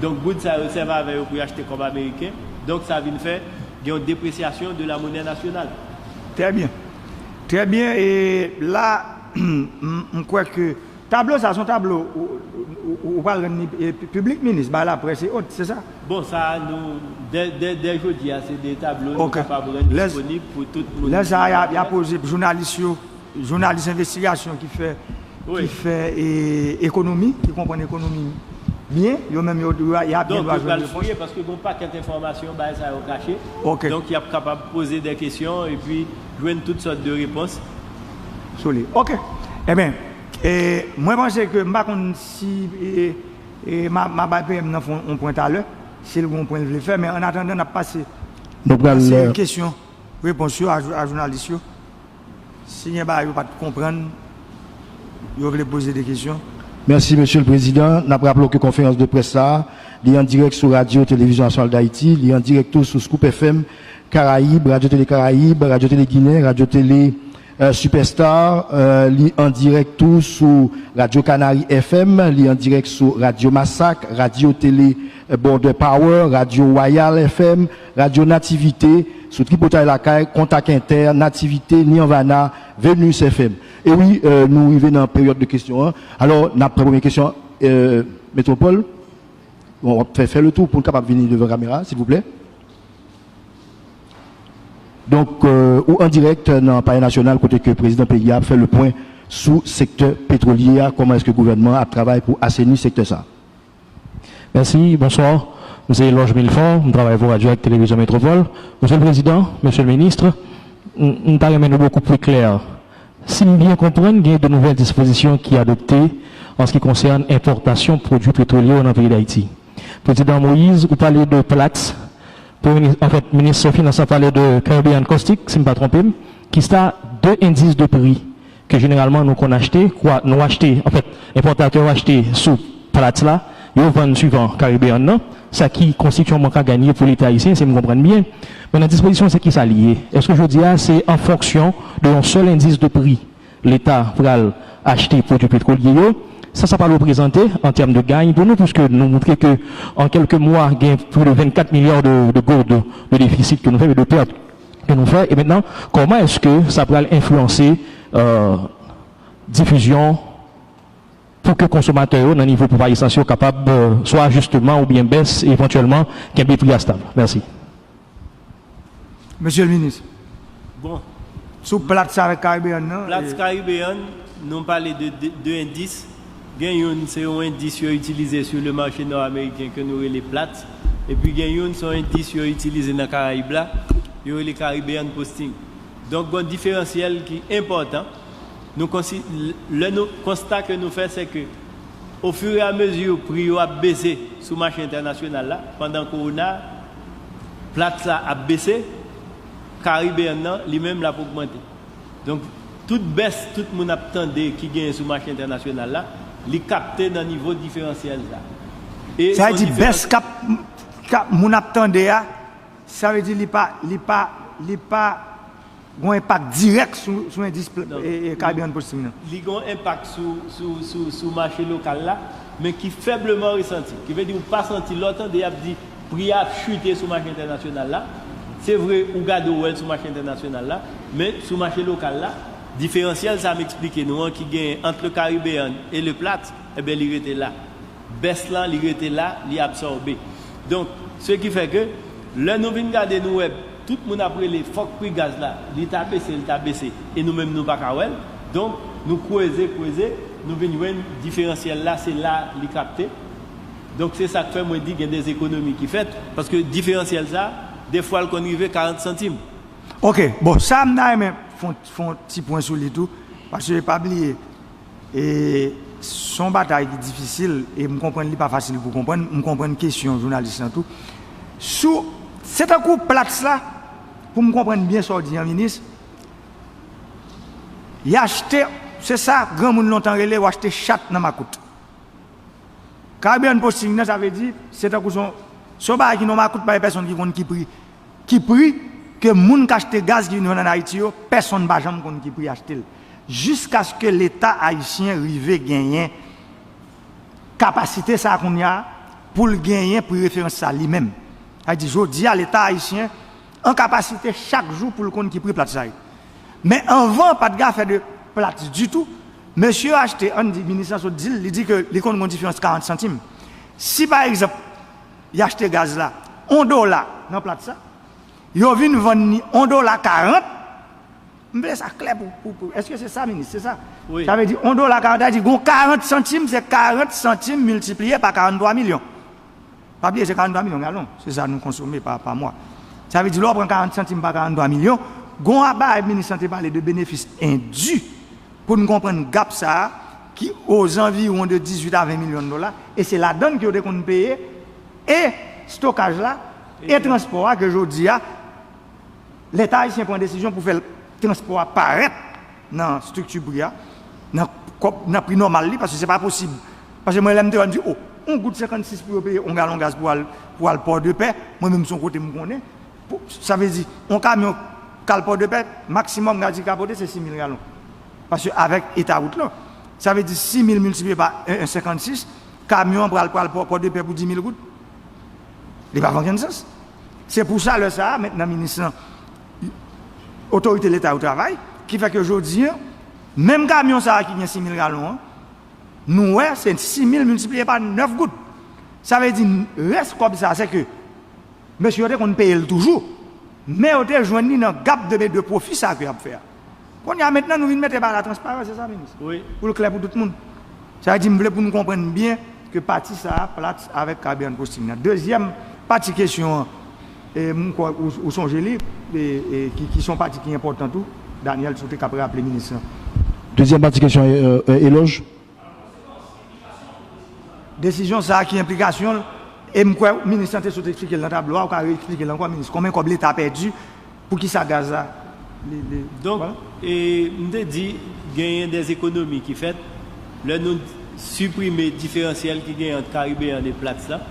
donk goud sa yo sèvi avè yo pou y achte kòb ameriken, donk sa vin fè gen yon depresyasyon de la monnaie nationale. Trè byen. Trè byen, e la, m, m kwè ke tablo sa, se yon tablo ou, ou, ou, ou pral rann li, e, pi-, piblik, minis, bay laprès e ot, se sa? Bon, sa, nou, dè, dè, dè jodi a, se de tablo nou Ok. kapab rann Lè, disponib pou tout moun. Lè sa a, y a, y a poze jounalis yo, jounalis envestigasyon ki fè, Wi. ki fè, e, ekonomi, ki konprann ekonomi byen, yo menm yo, yo, y ap gen Donk, dwa yo jwenn pral repons. Fouye paske gon pakèt enfòmasyon, bagay sa yo kache. Ok. Donk, y ap kapab poze de kesyon epi jwenn tout sòt de repons. Sou li. Ok. Ebyen, e, mwen panse ke m pa konn si, e, e, m a, m a bay P M nan fè yon pwen talè. si l gen yon pwen l vle fè, men an atandan, n ap pase nan seri kesyon, repons yo a, a jounalis yo. Si gen bagay yo pa t konprann, yo vle poze de kesyon. Mèsi, Mesye le Prezidan. N ap raple w ke konferans de près sa a, li an dirèk sou Radyo Televizyon Nasyonal d Ayiti, li an dirèk tou sou Scoop F M Karayib, Radyo Tele Karayib, Radyo Tele Ginen, Radyo Tele, euh, Superstar, euh, li an dirèk tou sou Radyo Kanari F M, li an dirèk sou Radyo Masak, Radyo Tele, euh, Border Power, Radyo Wayal F M, Radyo Nativite, sou Tripotay Lakay, Kontak Entè, Nativite, Nirvana, Venus F M. E wi, euh, nou rive nan peryòd de kesyon an. Alò, n ap pran premye kesyon an, euh, Metropole. Bon, w ap fè, fè le tou pou n kapab vini devan kamera, silvouplè. Donk, euh, ou an dirèk nan Palè Nasyonal, kote ke prezidan peyi a ap fè le pwen sou sektè petwolye a, kòman èske gouvènman an ap travay pou aseni sektè sa a? Mèsi, bonswa. M se Loge Milfort, m travay pou Radyo ak Televizyon Metropole. Mesye le Prezidan, Mesye le Minis, m, m ta renmen nou bokou pli klè. Si m byen konprann, gen de nouvèl dispozisyon ki adopte an se ki konsène enpòtasyon pwodui petwolye yo nan peyi Dayiti. Prezidan Moïse, ou pale de Platts. Premye minis, anfèt, minis finans la pale de Caribbean Caustic, si m pa twonpe m, ki se de endis de pri ke jeneralman nou konn achte, kwa, nou achte, anfèt, enpòtatè yo achte sou Platts la, yo vann swivan Caribbean nan, sa ki konstitye yon mank a ganye pou Leta ayisyen, si m konprann byen. Men nan dispozisyon, se ki sa li ye? Èske jodi a, se an fonksyon de yon sèl endis de pri Leta pral achte pwodui petwolye yo? Sa, sa pral reprezante an tèm de gany pou nou, puiske nou montre ke an kèlke mwa, gen plis de vennkat milya de, de goud de defisit ke nou fè, de pèt ke nou fè. E mentnan, kòman èske sa pral enfliyanse, euh, difizyon pou ke konsomatè yo nan nivo ponp a esans yo kapab, euh, swa ajisteman oubyen bès, e evantyèlman kenbe pri a stab? Mèsi. Mesye le Minis. Bon. Sou Platts avèk Caribbean nan, Platts e Caribbean, nou pale de, de, de endis. Gen youn, se yon endis yo itilize sou le mache nò ameriken ke nou rele Platts. Epi gen youn, se yon endis yo itilize nan Karayib la, yo rele Caribbean Posting. Donk, gen yon diferansyèl ki enpòtan. Nou konsi-, lè nou, konsta ke nou fè, se ke, ofiramezi pri yo ap bese sou mache entènasyonal la, pandan kowona, Platts la ap bese, Caribbean nan, li menm, l ap ogmante. Donk, tout bès tout moun ap tande ki genyen sou mache entènasyonal la, li kapte nan nivo diferansyèl sa. E sa vle di bès k ap, k ap, moun ap tande a, sa vle di li pa, li pa, li pa gen yon enpak dirèk sou, sou endis pl-, e, e, Caribbean Posting nan. Li gen yon enpak sou, sou, sou, sou mache lokal la, men ki fèbleman resanti. Ki vle di ou pa santi, lè w tande y ap di pri a ap chite sou mache entènasyonal la. Se vre, ou gade ou wè l sou mache entènasyonal la, men sou mache lokal la, diferansyèl sa m eksplike nou an ki genyen ant le Caribbean e le Platts, ebyen, li rete la. Bès lan, li rete la, li absòbe. Donk, se ki fè ke, lè nou vin gade, nou wè tout moun ap rele fòk pri gaz la, li ta bese, li ta bese, e nou menm nou pa ka wè l. Donk, nou kreze, kreze, nou vin jwenn diferansyèl la, se la li kapte. Donk, se sa k fè mwen di gen de ekonomi ki fèt, paske diferansyèl sa, defwa l konn rive karant santim. Ok, bon, sa m ta renmen fè yon, fè yon ti pwen sou li tou, paske pa bliye, e, se yon batay ki difisil, e m konprann li pa fasil pou konprann, m konprann kesyon jounalis lan tou. Sou, se tankou Platts la, pou m konprann byen sa w di an, Minis, y achte, se sa granmoun lontan rele, w achte chat nan makout. Caribbean Posting nan, sa vle di, se tankou se yon, se yon bagay ki nan makout, pa gen pèsonn ki konn ki pri, ki pri ke moun k achte gaz ki vin vann ann Ayiti yo, pèsonn pa janm konn ki pri achte l. Jiskaske Leta ayisyen rive genyen kapasite sa a kounye a pou l genyen pri referans sa a li menm. Sa vle di, jodi a, Leta ayisyen an kapasite chak jou pou l konn ki pri Platts la ye. Men anvan, pa t gen afè de Platts ditou. Mesye yo achte, ann di, minis lan sot di l, li di ke li konn gen yon diferans karant santim. Si, pa egzanp, y achte gaz la yon dola nan Platts la, yo vin vann li yon dola karant, m vle sa klè pou, pou, pou, èske se sa, minis? Se sa? Wi. Sa vle di yon dola karant, sa vle di gen yon karant santim, se karant santim miltipliye pa karant twa milyon. Pa bliye, se karant twa milyon galon, se sa nou konsome pa, pa mwa. Sa vle di, lè w pran karant santim pa karant twa milyon, gon aba, minis lan te pale de benefis endi, pou n konprann gap sa a, ki ozanviwon de dizuit a ven milyon dola, e se ladan l ke yo te konn peye, e stokaj la e transpò a ke jodi a Leta ayisyen pran desizyon pou fè transpò a parèt nan estrikti pri a, nan kòb, nan pri nòmal li, paske se pa posib. Paske mwen, lè m te wè, m di, o, yon goud senkannsis pou yo peye yon galon gaz pou al, pou al Pòdepè, mwen menm, se yon kote m konnen. Pou, sa vle di, yon kamyon k al Pòdepè, maksimòm gaz li ka pote, se sis mil galon. Paske avèk eta wout lan, sa vle di sis mil miltipliye pa en, en senkannsis, kamyon an pral, pral Pò, Pòdepè pou dis mil goud. Li pa fè okenn sans. Se pou sa, lè sa a, mentnan minis lan, otorite Leta yo travay, ki fè ke jodi a, menm kamyon sa a ki gen sis mil galon an, nou wè, se sis mil miltipliye pa nèf goud. Sa vle di, rès kòb sa a, se ke mesye yo te konn peye l toujou, men yo te jwenn li nan gap de, de pwofi sa a ke y ap fè a. Kounye a, mentnan, nou vin mete bagay la transparan, se sa, minis? Wi. Pou l klè pou tout moun. Sa vle di, m vle pou nou konprann byen ke pati sa a, Platts avèk Caribbean Posting nan. Dezyèm pati kesyon an, e, m kwè ou, ou sonje li, e, e, ki, ki se yon pati ki enpòtan tou, Daniel, si w te kab raple minis lan. Dezyèm pati kesyon, e, e, Elòj. Desizyon sa a ki enplikasyon l, e m kwè minis lan te sot eksplike l nan tablo a, ou ka reeksplike l ankò, minis, konbyen kòb Leta pèdi, poukisa gaz la, li, li, Donk, vwala. E, m te di, genyen dè ekonomi ki fèt, lè nou siprime diferansyèl ki genyen ant Caribbean e Platts la,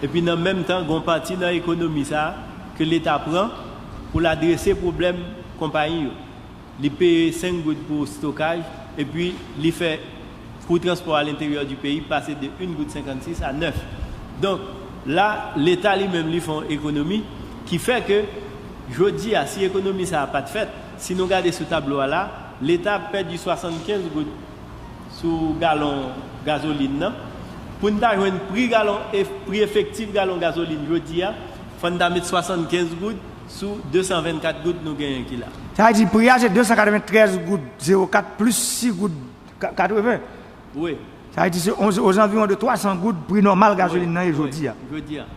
epi nan menm tan, gon pati nan ekonomi sa a ke Leta pran pou l adrese pwoblèm konpayi yo. Li peye senk goud pou stokaj, epi li fè kou transpò a lenteryè di peyi pase de yon goud senkannsis a nèf. Donk, la, Leta li menm, li fè yon ekonomi ki fè ke, jodi a, si ekonomi sa a pa t fèt, si nou gade sou tablo a la, Leta pèdi swasannkenz goud sou galon gazolin nan. Pou n ta jwenn pri galon, e, pri efektif galon gazolin jodi a, fò n ta met swasannkenz goud sou de san vennkat goud nou genyen ki la. Sa vle di pri a se de san katreventrèz goud zewo kat plis sis goud ka-, katreven. Wi. Sa vle di se on, ozanviwon de twa san goud pri nòmal gazolin nan ye jodi a. Wi, jodi a.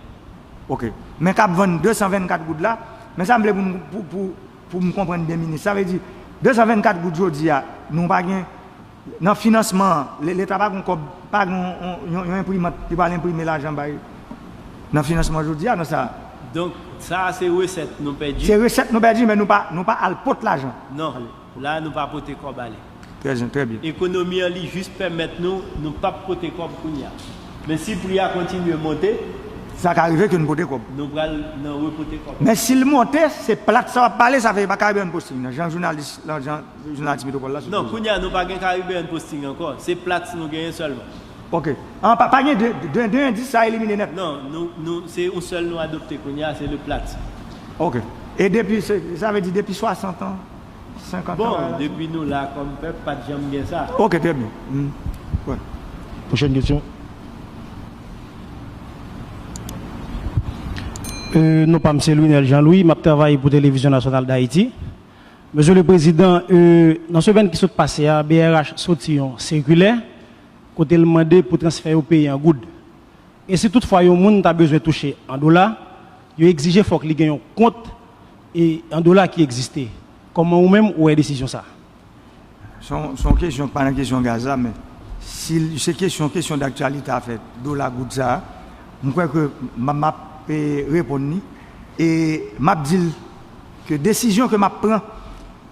Ok. Men k ap vann de san vennkat goud la, men sa m vle pou, pou, pou, pou m konprann byen, minis. Sa vle di, de san vennkat goud jodi a, nou pa gen, nan finansman an, le-, Leta pa gen kòb, pa gen yon, yon, yon enprimant ki pral enprime lajan bay nan finansman jodi a, nan sa. Donk, sa a se resèt nou pèdi. Se resèt nou pèdi, men nou pa, nou pa al pot lajan. Non, la nou pa pote kòb ale. Trè byen, trè byen. Ekonomi an, li jis pèmèt nou, nou p ap pote kòb kounye a. Men si pri a kontinye monte, sa ka rive ke nou pote kòb. Nou pral nan repote kòb. Men si l monte, se Platts sa w ap pale, sa fè e pa Caribbean Posting nan, jan jounalis, lan, jan jounalis Metropole la sot poze. Non, kounye a, nou pa gen Caribbean Posting ankò. Se Platts nou genyen sèlman. Ok. An, pa, pa gen de, de, de endis sa elimine nèt. Non, nou, nou, se yon sèl nou adopte kounye a, se le Platts. Ok. E depi, se, sa vle di depi swasant an, senkant an, Bon, depi nou la kòm pèp, pa t janm gen sa. Ok, trè byen. Hmm. Wè. Pwochèn kesyon. Euh, non pa m se Louinel Jean Louis, m ap travay pou Televizyon Nasyonal d Ayiti. Mesye le Prezidan, euh, nan semèn ki sot pase a, B R H soti yon sikilè kote l mande pou transfè yo peye an goud. E si toutfwa yon moun ta bezwen touche an dola, yo egzije fòk li gen yon kont e an dola ki egziste. Kòman ou menm ou wè desizyon sa? Se yon, se yon kesyon k pa nan kesyon gaz la, men si l, se kesyon, kesyon daktyalite afè dola goud sa a, m kwè ke m, m ap, e, reponn li. E m ap di l ke desizyon ke m ap pran,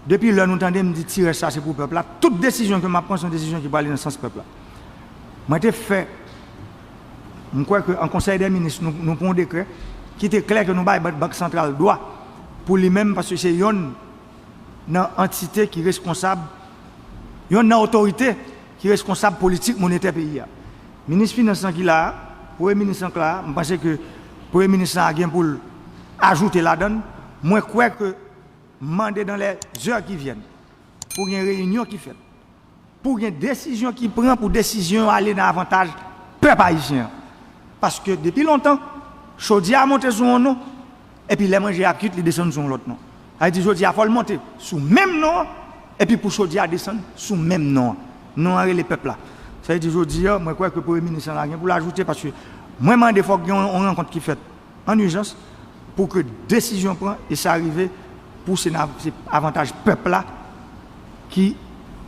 depi lè nou tande m di ti rès sa se pou pèp la, tout desizyon ke m ap pran se yon desizyon ki prale nan sans pèp la. Mwen te fè, m kwè ke an Konsèy dè Minis, nou, nou pran yon dekrè ki te klè ke nou bay Bank, Bank Santral dwa pou li menm, paske se yonn nan antite ki reskonsab, yonn nan otorite ki reskonsab politik monetè peyi a. Minis Finans lan ki la a, Premye Minis lan ki la a, m panse ke Premye Minis lan a gen pou l ajoute ladan l. Mwen kwè ke mande dans les heures qui viennent pou gen reyinyon ki fèt, pou gen desizyon ki pran, pou desizyon yo ale nan avantaj pèp ayisyen an. Paske depi lontan, chodyè a monte sou yon non, epi lè manje a kuit, li desann sou yon lòt non. Sa vle di jodi a, fò l monte sou menm non an, epi pou chodyè a desann sou menm non an. Non an rele pèp la. Sa vle di jodi a, mwen kwè ke Premye Minis lan la gen pou l ajoute, paske mwen mande fòk gen yon, yon rankont ki fèt an ijans pou ke desizyon pran e sa rive pou se nan, se avantaj pèp la ki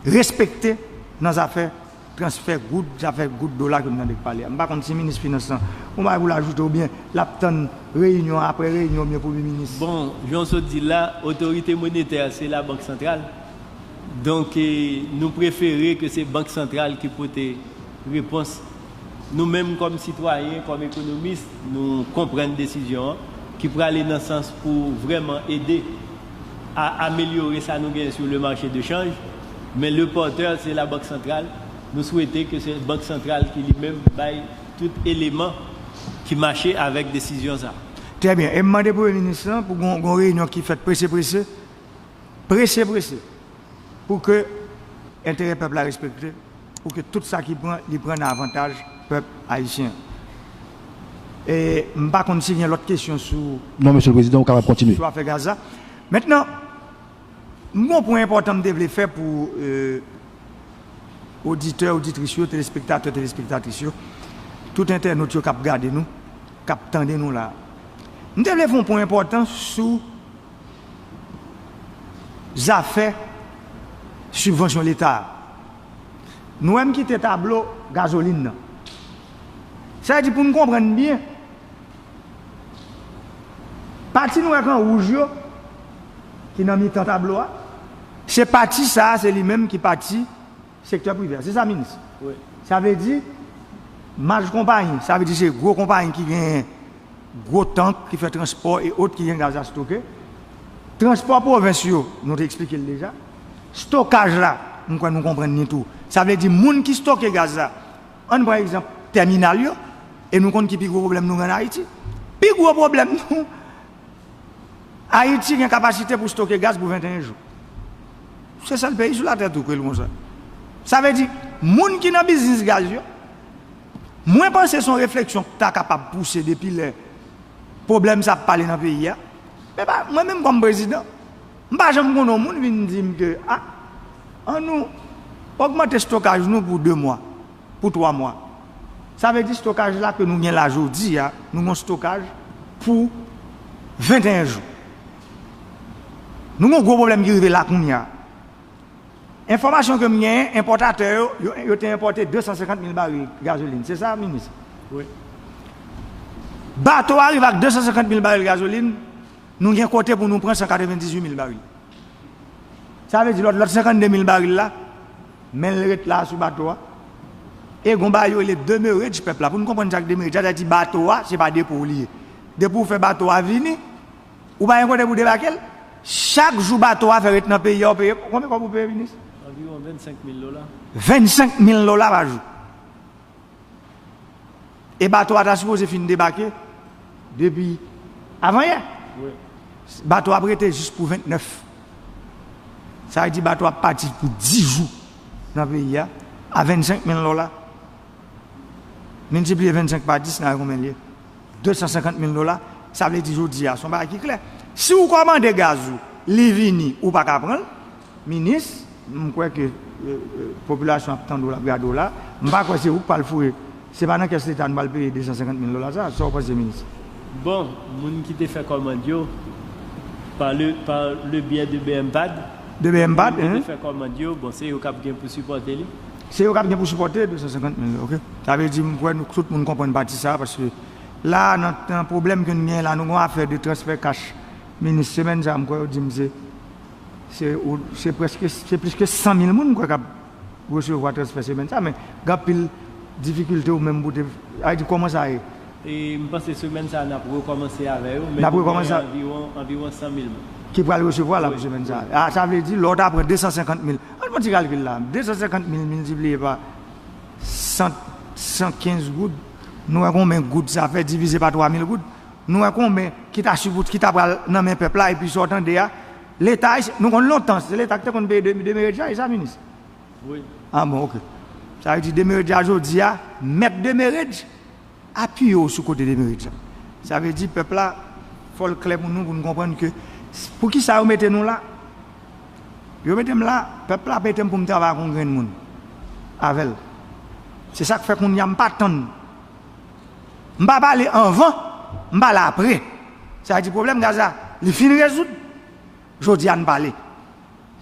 respekte nan zafè transfè goud, zafè goud dola ke m tande k pale a. M pa konn si minis finans lan, yon bagay pou l ajoute oubyen l ap tann reyinyon apre reyinyon oubyen premye minis. Bon, jan w sot di l la, otorite monetè se Labank Santral. Donk, e, nou prefere ke se Bank Santral ki pote repons. Nou menm kòm sitwayen, kòm ekonomis, nou konprann desizyon an ki prale nan sans pou vrèman ede a amelyore sa nou genyen sou le marché de change, men le porteur se Labank Santral. Nou swete ke se Bank Santral ki li menm bay tout eleman ki mache avèk desizyon sa. Trè byen. E m mande Premye Minis lan pou gon, gon reyinyon ki fèt prese, prese, prese, prese, pou ke enterè pèp la respekte, pou ke tout sa ki pran, li pran nan avantaj pèp ayisyen an. E m pa konn si gen lòt kesyon sou Non, Mesye le Prezidan, ou kapab kontinye. Sou afè gaz la. Mentnan, m gon pwen enpòtan m te vle fè pou, e, oditè, oditris yo, telespektatè, telespektatris yo, tout entènot yo k ap gade nou, k ap tande nou la. M te vle fè yon pwen enpòtan sou zafè sibvansyon Leta a. Nou wè m kite tablo gazolin nan. Sa vle di pou n konprann byen, pati nou wè k an wouj yo, ki nan mitan tablo a, se pati sa a, se li menm ki pati sektè prive a. Se sa, minis? Wi. Sa vle di, maj konpayi, sa vle di se gwo konpayi ki genyen gwo tank, ki fè transpò e ot, ki gen gaz a stoke. Transpò pwovens yo, nou te eksplike l deja. Stokaj la, m kwè nou konprann li tou. Sa vle di moun ki stoke gaz la, ann pran egzanp tèminal yo, e nou konn ki pi gwo pwoblèm nou gen ann Ayiti. Pi gwo pwoblèm nou, Ayiti gen kapasite pou stoke gaz pou venteyen jou. Se sèl peyi sou latè tou ke l konsa. Sa vle di, moun ki nan biznis gaz yo, mwen panse se yon refleksyon k ta kapab pouse depi lè pwoblèm sa ap pale nan peyi a. Men pa, mwen menm kòm prezidan, m pa janm konn yon moun vin di m ke, a, ann nou ogmante stokaj nou pou de mwa, pou twa mwa. Sa vle di stokaj la ke nou gen la jodi a, nou gen stokaj pou venteyen jou. Nou gen yon gwo pwoblèm ki rive la kounye a. Enfòmasyon ke m genyen, enpòtatè yo, yo, yo te enpòte de san senkant mil baril gazolin. Se sa, minis? Wi. Bato a rive ak de san senkant mil baril gazolin, nou gen kote pou nou pran san katrevendizuit mil baril. Sa vle di lòt, lòt senkannde mil baril la, men l ret la sou bato a. E gon bagay yo rele demurrage pèp la. Pou n konprann sa k demurrage, sa vle di bato a, se pa depo w li ye. Depi w fè bato a vini, ou pa gen kote pou debake l. Chak jou bato a fè ret nan peyi a, ou peye, konbyen kòb ou peye, minis? Anviwon vennsenk mil dola. Vennsenk mil dola pa jou. E bato a ta sipoze fin debake depi avanyè. Wi. Bato a ap rete jis pou vennèf. Sa vle di bato a ap pati pou dis jou nan peyi a, a vennsenk mil dola. Miltipliye vennsenk pa dis, n a wè konbyen l ye. De san senkant mil dola, sa vle di jodi a, se yon bagay ki klè. Si w kòmande gaz ou, li vini, ou pa ka pran l, minis, m kwè ke, e, e, popilasyon ap tande w la, ap gade w la, m pa kwè se ou k pral foure, se pa nan kès Leta nou pral peye de san senkant mil dola sa, sa w panse, minis? Bon, moun ki te fè kòmand yo, par le, par le biais de B M pad, de B M pad, moun ki te fè kòmand yo, bon, se yo k ap gen pou sipòte li. Se yo k ap gen pou sipòte de san senkant mil, oke. Sa vle di, m kwè nou, tout moun konprann pati sa, paske la, nan, nan pwoblèm ke nou genyen la, nou gen yon afè de transfè kach. Minis, semèn sa, m kwè yo di m se, se, ou, se prèske, se plis ke san mil moun, m kwè, k ap resevwa transfè semèn sa, men gen anpil difikilte ou menm pou te, sa vle di, kòman sa ye? E m panse semèn sa a, n ap rekòmanse avè yo, men nou genyen anviwon, anviwon san mil moun. Ki pral resevwa la pou semèn sa a. A, sa vle di, lè w ta pran de san senkant mil, ann fè yon ti kalkil la, de san senkant mil miltipliye pa san, san kenz goud, nou wè konbyen goud sa fè, divize pa twa mil goud, nou wè konbyen ki ta sipòte, ki ta pral nan men pèp la, epi sa w tande a, Leta, nou konn lontan, se Leta ki te konn peye de, demerej la, e sa, minis? Wi. A bon, oke. Sa vle di demerej la jodi a, mèt demerej, apiye w sou kote demerit sa. Sa vle di pèp la, fò l klè pou nou, pou nou konprann ke, poukisa yo mete nou la? Yo mete m la, pèp la mete m pou m travay ak yon grenn moun, avè l. Se sa k fè kounye a m pa tann. M pa pale anvan, m pale apre. Sa vle di pwoblèm gaz la, li fin rezoud. Jodi a n pale.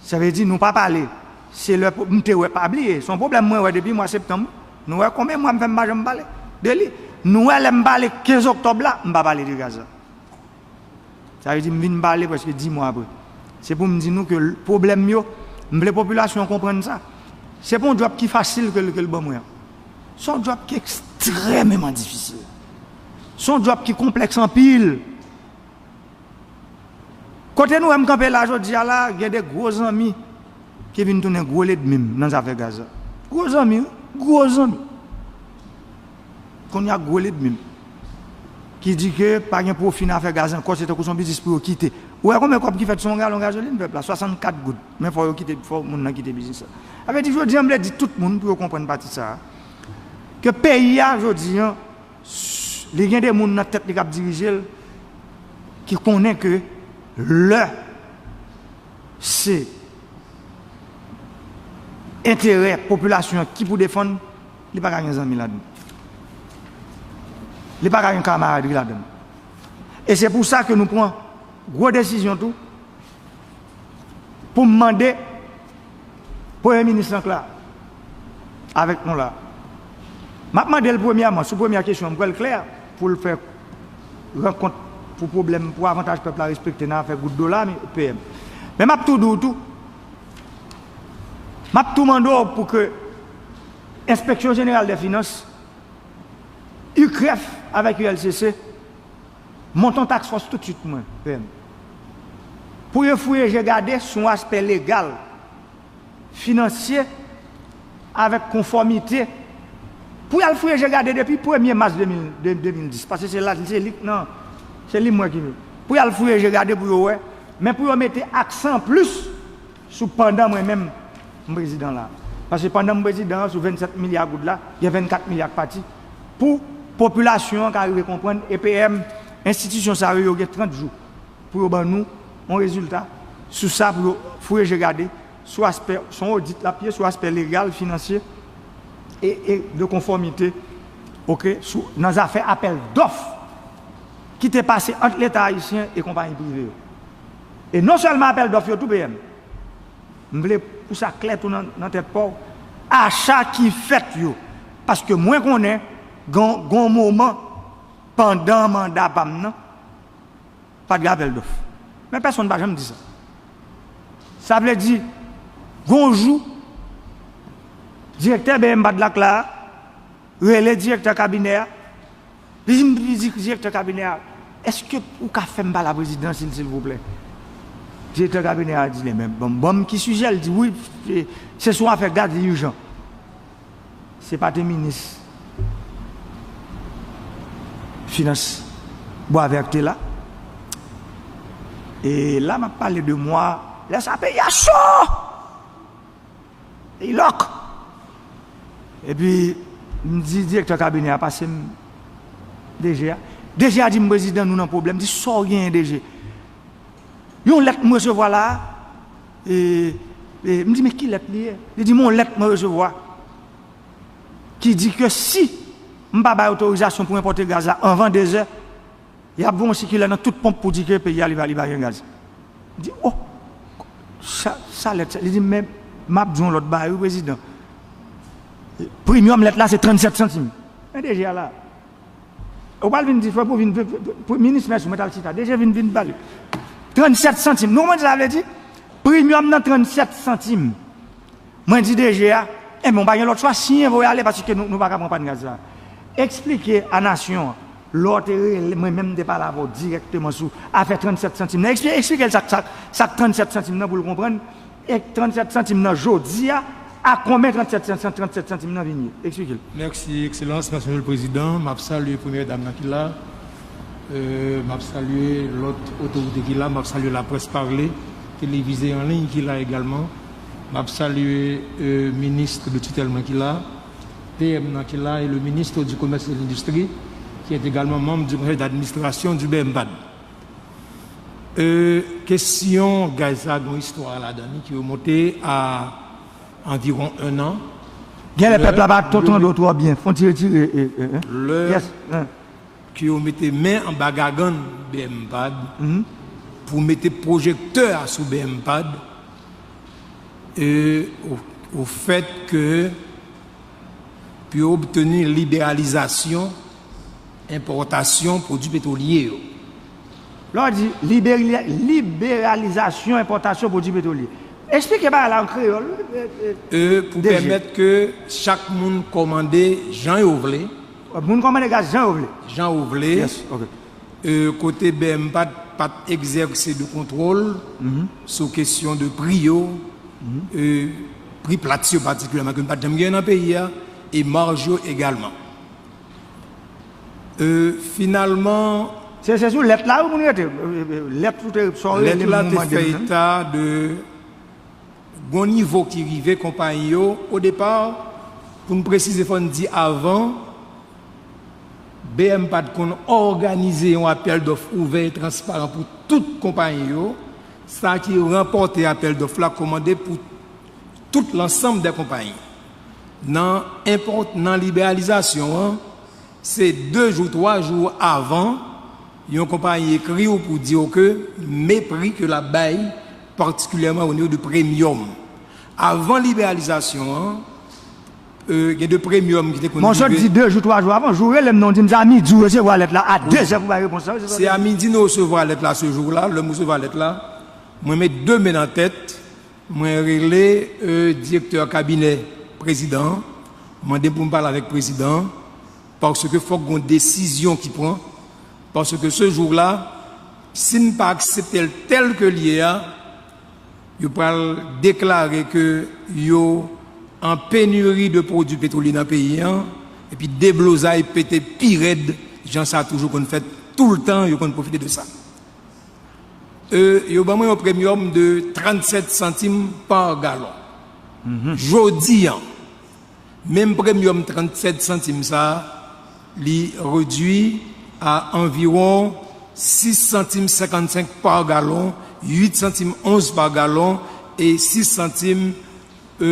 Sa vle di nou pa pale Se lè pou, m te wè, pa bliye, se yon pwoblèm mwen wè depi mwa septanm. Nou wè konbyen mwa m fè m pa janm pale de li. Nou wè lè m pale kenz oktòb la, m pa pale de gaz la. Sa vle di m vin pale prèske dis mwa apre. Se pou m di nou ke l-, pwoblèm yo, m vle popilasyon an konprann sa. Se pa yon djòb ki fasil ke l, ke l ban mwen an. Se yon djòb ki ekstrèmeman difisil. Se yon djòb ki konplèks anpil. Kote nou wè m kanpe la jodi a la, gen de gwo zanmi ki vin tounen gwo lènmi m nan zafè gaz la. Gwo zanmi, wi, gwo zanmi. Kounye a gwo lènmi m. Ki di ke pa gen pwofi nan afè gaz ankò, se tankou se yon biznis pou yo kite. Ou wè konbyen kòb ki fèt sou yon galon gazolin, pèp la? Swasannkat goud. Men fò yo kite, fò moun nan kite biznis la. Sa vle di, jodi a, m vle di tout moun pou yo konprann pati sa a. Ke peyi a, jodi a, li gen de moun nan tèt li k ap dirije l, ki konnen ke lè se enterè popilasyon an ki pou defann, li pa ka gen zanmi ladan l. Li pa ka gen kamaradri ladan l. E se pou sa ke nou pran gwo desizyon tou, pou m mande Premye Minis lan k la avèk nou la. M ap mande l premyèman, sou premyè kesyon, m kwè l klè, pou l fè rankont pou pwoblèm, pou avantaj pèp la respekte nan afè goud dola, P M. Men m ap tou di w tou, m ap tou mande w pou ke Enspeksyon Jeneral dè Finans, U C R E F avèk U L C C, monte yon task force tout swit, mwen, P M. Pou yo fouye je gade sou aspè legal, finansye, avèk konfòmite. Pou y al fouye je gade depi premye mas de mil, de, de mil dis, paske se la, se li k nan, se li mwen ki. Pou y al fouye je gade pou yo wè, men pou yo mete aksan plis sou pandan mwen menm m prezidan la. Paske pandan m prezidan an, sou vennsèt milya goud la, gen vennkat milya k pati. Pou popilasyon an ka rive konprann, E P M, enstitisyon sa yo, yo gen trant jou pou yo ban nou yon rezilta sou sa, pou yo fouye je gade sou aspè, se yon odit l ap ye, sou aspè legal, finansye e, e de konfòmite, oke, sou, nan zafè apèl dòf ki te pase ant Leta ayisyen e konpayi prive yo. E non sèlman apèl dòf yo tou, P M, m vle pou sa klè tou nan, nan tèt pa w, acha ki fèt yo. Paske mwen konnen, gon, gon moman, pandan manda pa m nan, pa t gen apèl dòf. Men pèsonn pa janm di sa. Sa vle di, gon jou, direktè B M Pad la k la a, rele direktè kabinè a, li di, li di direktè kabinè a, èske ou ka fè m pale a prezidan, sil, silvouplè? Direktè kabinè a di li, men ban m, ban m ki sijè, l di, wi, se, se sou afè gaz, li ijan. Se pa te minis finans Bwavè k te la? E la, m ap pale de mwa, lè sa peyi a cho! Ilòk! Epi, m di direktè kabinè a, pase m D G a. D G a di m, prezidan, nou nan pwoblèm. M di, sa w genyen, D G? Yon lèt m resevwa la a, e, e, m di, men ki lèt li ye? Li di m, yon lèt mwen resevwa ki di ke si m pa bay otorizasyon pou enpòte gaz la anvan dezè, y ap voye yon sikilè nan tout ponp pou di ke peyi a li pa, li pa gen gaz. M di, o, sa, sa lèt sa? Li di, men m ap di w yon lòt bagay, wi, prezidan. Premyòm lèt la, se trannsèt santim. Men D G a la. Ou pral vin di, fò pou vin, pou, pou, pou minis mèsi, mwen t al chita. D G vin, vin pale. Trannsèt santim. Nou konprann sa vle di? Premyòm nan trannsèt santim. Mwen di D G a, enben, w pa gen lòt chwa, siyen, voye ale, paske nou, nou pa ka pran pann gaz la. Eksplike a nasyon an, lè w te rele, mwen menm m te pale avè w dirèkteman sou afè trannsèt santim nan. Ekspli-, eksplike l sa, sa, sa k trannsèt santim nan pou l konprann. E trannsèt santim nan jodi a, a konbyen trannsèt santim, trannsèt santim nan vin ye? Eksplike l. Mèsi, Ekselans. Mèsi, Mesye le Prezidan. M ap salye Premyè Dam nan ki la. Euh, m ap salye lòt otorite ki la. M ap salye laprès pale, televize an liy ki la egalman. M ap salye, euh, minis de titèl mwen ki la, P M nan ki la, e le ministre du Commerce et de l'Industrie, qui est également membre du conseil d'administration du B M Pad. Euh, kesyon gaz sa gen yon istwa ladan li ki remonte a anviwon en an. Genlè pèp la pa t tande w twò byen. Fon ti retire, e, e, e, e. Lè ke yo mete men anba gagann B M Pad pou mete pwojektè a sou B M Pad, euh, au, au fait que pou yo obteni liberalizasyon enpòtasyon pwodui petwolye yo. Lè w di liberi- liberalizasyon enpòtasyon pwodui petwolye, eksplike bagay la an kreyòl. E pou pèmèt ke chak moun kòmande jan yo vle. Moun kòmande gaz jan yo vle. Jan yo vle. Yes, ok. E kote BMPAD pa t egzèse de kontwòl sou kesyon de pri yo, e pri plat yo patikilyèman, ke nou pa t janm genyen nan peyi a, e maj yo egalman. E finalman, Se se sou lèt la wi moun rete. Lèt ou te sòre lèt la te fè eta de gon nivo ki rive konpayi yo. Odepa, pou n presize, fò n di avan, BMPAD konn òganize yon apèl dòf ouvè e transparan pou tout konpayi yo. Sa ki ranpòte apèl dòf la kòmande pou tout lansanm dè konpayi. Nan enpòt nan liberalizasyon an, se de jou, twa jou avan yon konpayi ekri w pou di w ke men pri ke l ap bay, patikilyèman o nivo de premyòm. Avan liberalizasyon an, e, gen de premyòm ki te konn Mwen sot di de jou, twa jou avan, jou rele m non, di m se a midi w resevwa lèt la, a dezè pou bay repons la. Se a midi nou resevwa lèt la, se jou la, lè m resevwa lèt la, mwen met de men nan tèt, mwen rele e, direktè kabinè prezidan an, mande pou m pale avèk prezidan an, paske fòk gon desizyon ki pran, paske se jou la, si n pa aksepte l tèl ke l ye a, yo pral deklare ke yo an peniri de pwodui petwolye nan peyi an, epi deblozay pete pi rèd, jan sa toujou konn fèt toultan, yo konn pwofite de sa. E, yo ban mwen yon premyòm de trannsèt santim pa galon. Jodi an, menm premyòm trannsèt santim sa a, li redwi a anviwon sis santim senkannsenk pa galon, uit santim onz pa galon e sis santim e,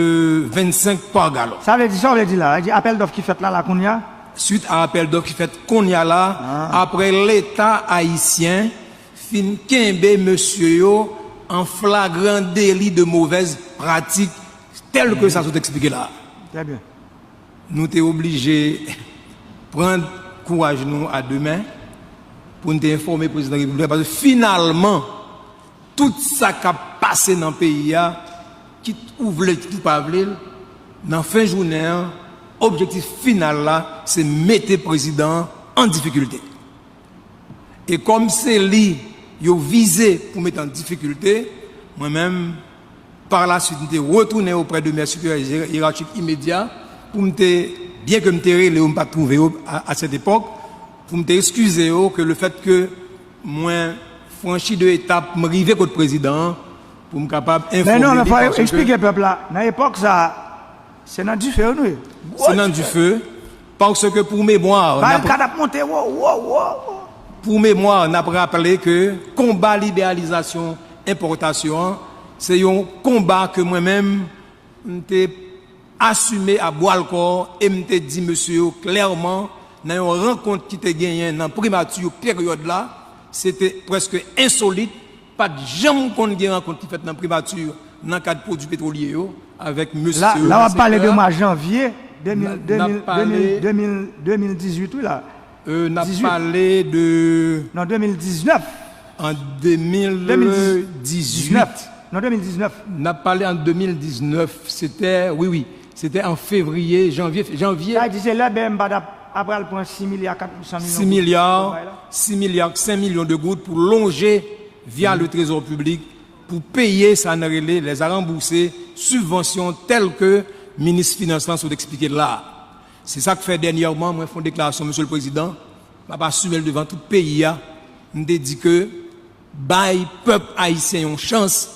vennsenk pa galon. Sa vle di, sa w vle di la, di apèl dòf ki fèt la, la kounye a? Swit a apèl dòf ki fèt kounye a la, apre Leta ayisyen fin kenbe mesye yo an flagran deli de movèz pratik, tèl ke sa sot eksplike la. Trè byen. Nou te oblije pran kouraj nou a de men pou n te enfòme prezidan repiblik la, paske finalman, tout sa k ap pase nan peyi a, kit ou vle l, kit ou pa vle l, nan fen jounen an, objektif final la, se mete prezidan an an difikilte. E kòm se li yo vize pou mete an difikilte, mwen menm, pa la swit, m te retounen oprè de mè siperyè yerachik imedya pou m te, byen ke m te rele yo, m pa t twouve yo a, a sèt epòk, pou m te eskize yo ke le fèt ke mwen franchi de etap, m rive kot prezidan an, pou m kapab enfòme li, paske eksplike pèp la, nan epòk sa a, se nan dife nou ye. Se nan dife, paske pou memwa, Barikad ap monte wo, wo, wo, wo. Pou memwa, n ap raple ke konba liberalizasyon enpòtasyon an, se yon konba ke mwen menm, m te asime a bwa l kò e m te di mesye yo klèman nan yon rankont ki te genyen nan primati peryòd la, se te prèske ensolit, pa t janm konn gen rankont ki fèt nan primati nan kad pwodui petwolye yo avèk mesye La, la w ap pale de mwa janvye de mil, de mil, de mil, de mil, de mil dizuit, wi la. Euh, n ap pale de Non, de mil diznèf. An de mil dizuit. Non, de mil diznèf. N ap pale an de mil diznèf. Se te, wi, wi. Se te an fevriye, janvye, janvye. Sa di se lè BMPAD ap, ap pral pran sis milya kat san milyon sis milya, sis milya senk milyon de goud pou lonje via le trezò piblik pou peye sa n rele les à rembourser, sibvansyon tèl ke minis finans lan sot eksplike la. Se sa k fè dènyèman mwen fè yon deklarasyon, Mesye le Prezidan, m ap asime l devan tout peyi a, m te di ke bay pèp ayisyen yon chans,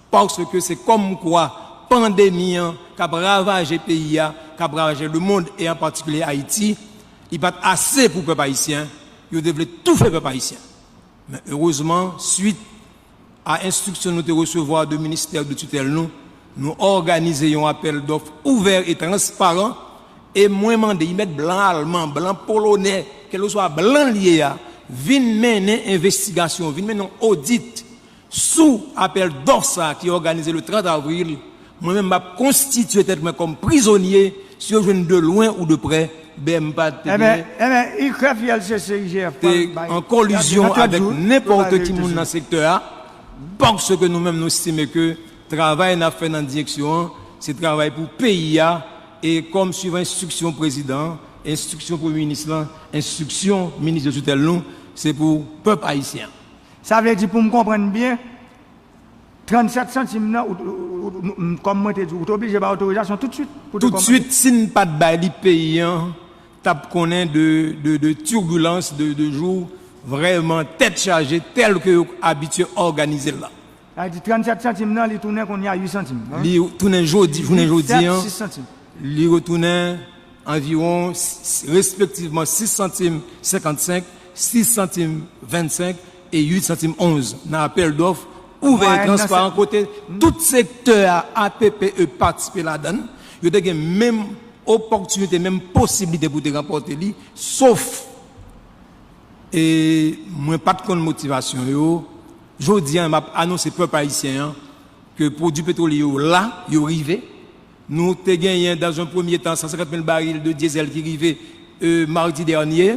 paske se kòmkwa pandemi an k ap ravaje peyi a, k ap ravaje lemonn e an patikilye Ayiti, li pa t ase pou pèp ayisyen, yo te vle toufe pèp ayisyen. Men erezman, swit a enstriksyon nou te resevwa de ministè de titèl nou, nou òganize yon apèl dòf ouvè e transparan, e mwen mande, y mèt blan, alman, blan polonè, kèlkeswa blan l ye a, vin mennen envestigasyon, vin mennen yon odit sou apèl dòf sa a ki òganize le trant avril Mwen menm, m ap konstitye tèt mwen kòm prizonye, si yo jwenn de lwen ou de prè, B M P A D te Enben, enben, I K R E F, I L C C, I G F te an kolizyon avèk nenpòt ki moun nan sektè a, paske nou menm, nou estime ke travay n ap fè nan direksyon an, se travay pou peyi a, e kòm swivan enstriksyon prezidan an, enstriksyon premye minis lan, enstriksyon minis de tutèl nou, se pou pèp ayisyen an. Sa vle di, pou m konprann byen, trannsèt santim nan, ou, ou, ou, ou, kòm mwen te di, ou te oblije bay otorizasyon toutswit pou te kòmanse. Toutswit, si n pa t bay li, peyi an t ap konnen de, de, de tibilans, de, de jou vrèman tèt chaje, tèl ke yo abitye òganize l la. Sa vle di trannsèt santim nan, li tounen kounye a uit santim, non? Li tounen jodi, jounen jodi an, sis santim. Li retounen anviwon s-, respektivman sis santim senkannsenk, sis santim vennsenk e uit santim onz nan apèl dòf ouvè e transparan, kote tout sektè a, A P P E patisipe ladan l. Yo te gen menm opòtinite, menm posiblite pou te ranpòte li, sof, e mwen pa t konn motivasyon yo. Jodi a, m ap anonse pèp ayisyen an ke pwodui petwolye yo la, yo rive. Nou te genyen, dans un premier temps, san senkant mil baril de dyezèl ki rive, euh, madi dènye.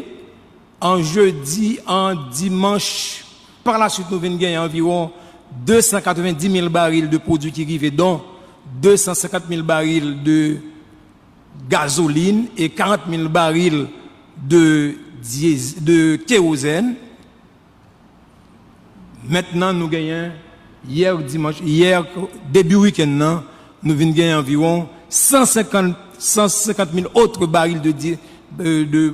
An jedi, an dimanch, pa la swit, nou vin genyen anviwon de san katrevenndis mil baril de pwodui ki rive, dont de san senkant mil baril de gazolin e karant mil baril de dyez-, de kerozèn. Mentnan, nou genyen, yè dimanch, yè, debi wikenn nan, nou vin genyen anviwon san senkant, san senkant mil otre baril de dye-, de, de,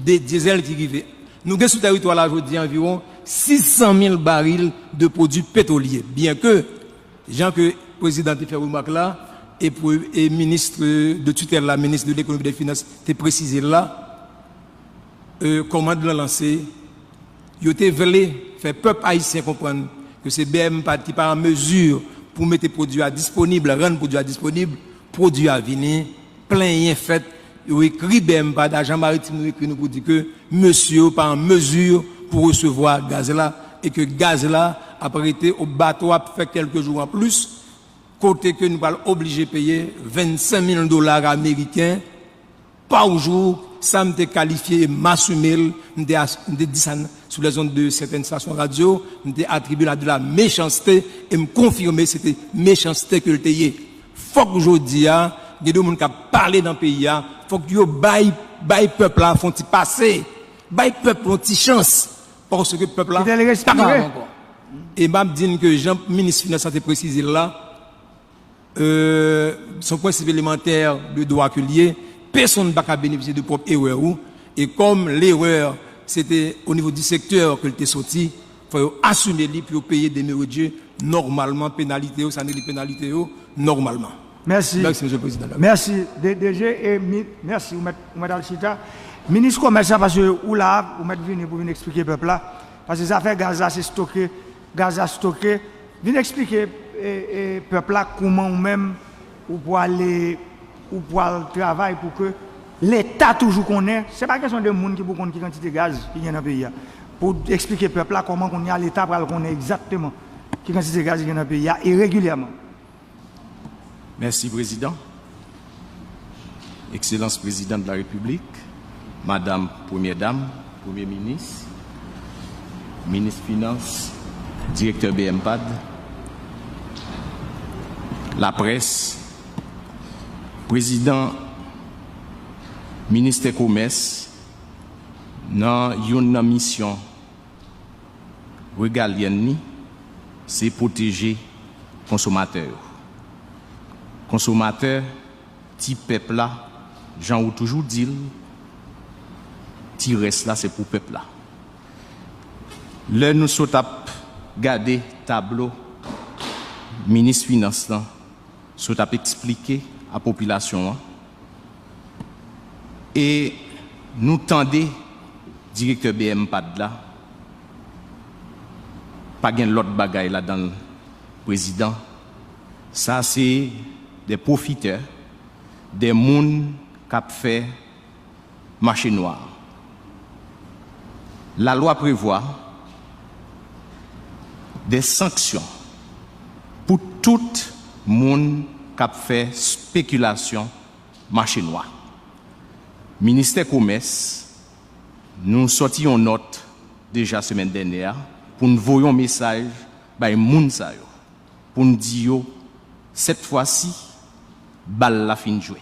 de dyezèl ki rive. Nou gen sou tèritwa la jodi a anviwon sis san mil baril de pwodui petwolye. Byenke, jan ke prezidan te fè remak la, e pou, e minis de tutèl la, minis de lekonomi e de finans, te presize l la, euh, kòmand lan lanse, yo te vle fè pèp ayisyen konprann ke se B M P A D ki pa an mezi pou mete pwodui a disponib, rann pwodui a disponib, pwodui a vini, plenyen fèt, yo ekri B M P A D, ajan maritim nou ekri nou pou di ke mesye yo pa an mezi pou resevwa gaz la, e ke gaz la ap rete, o bato ap fè kèlke jou an plis, kote ke nou pral oblije peye vennsenk mil dola ameriken pa jou, sa m te kalifye e m asime l, m te as-, m te di sa n-, sou les ondes de certaines stations radio, m te atribye l a de la méchanceté, e m konfime se te mechanste ke l te ye. Fòk jodi a, gen de moun k ap pale nan peyi a, fòk yo bay, bay pèp la fè yon ti pase, bay pèp yon ti chans, paske pèp la pa ka ankò. E m ap di n ke jan minis finans lan te presize l la, euh, se yon prensip elemantè de dwa ke l ye, pèsonn pa ka benefisye de pwòp erè ou, e kòm lerè se te o nivo di sektè ke l te soti, fò yo asime li pou yo peye demeure de jeu nòmalman, penalite yo, sa n rele penalite yo, nòmalman. Mèsi. Mèsi, Mesye Prezidan. Mèsi, D-, DG, e mi-, mèsi, ou mèt, ou mèt al chita. Minis Komès la, paske ou la, ou mèt vini pou vin eksplike pèp la, paske zafè gaz la, se stoke, gaz la stoke. Vin eksplike, e, e, pèp la kòman ou menm ou pwale, ou pwal travay pou ke Leta toujou konnen, se pa kesyon de moun ki pou konn ki kantite gaz ki gen nan peyi a. Pou eksplike pèp la kòman kounye a Leta pral konnen egzakteman ki kantite gaz ki gen nan peyi a e regilyèman. Mèsi, Prezidan. Excellence Président de la République, Madame Premyè Dam, Premye Minis, Minis Finans, Direktè B M P A D, laprès, Prezidan Ministè Komès, nan youn nan misyon regalyèn li, se pwoteje konsomatè yo. Konsomatè, ti pèp la, jan ou toujou di l, ti rès la se pou pèp la. Lè nou sot ap gade tablo minis finans lan, sot ap eksplike a popilasyon an, e nou tande direktè B M P A D la, pa gen lòt bagay ladan l, Prezidan. Sa se de pwofitè, de moun k ap fè mache nwa. Lalwa prevwa de sanksyon pou tout moun k ap fè spekilasyon mache nwa. Ministè Komès, nou sòti yon nòt deja semèn dènyè a pou n voye yon mesaj bay moun sa yo, pou n di yo, sèt fwa si, bal la fin jwe.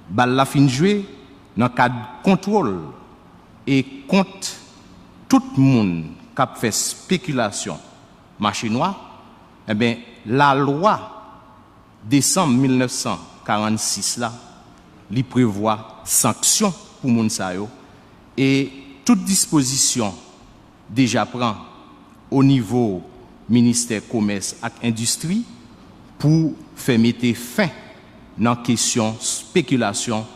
Bal la fin jwe nan kad kontwòl e kont tout moun k ap fè spekilasyon mache nwa, enben, lalwa desanm mil nèf san karannsis la, li prevwa sanksyon pou moun sa yo, e tout dispozisyon deja pran o nivo Ministè Komès ak Endistri pou fè mete fen nan kesyon spekilasyon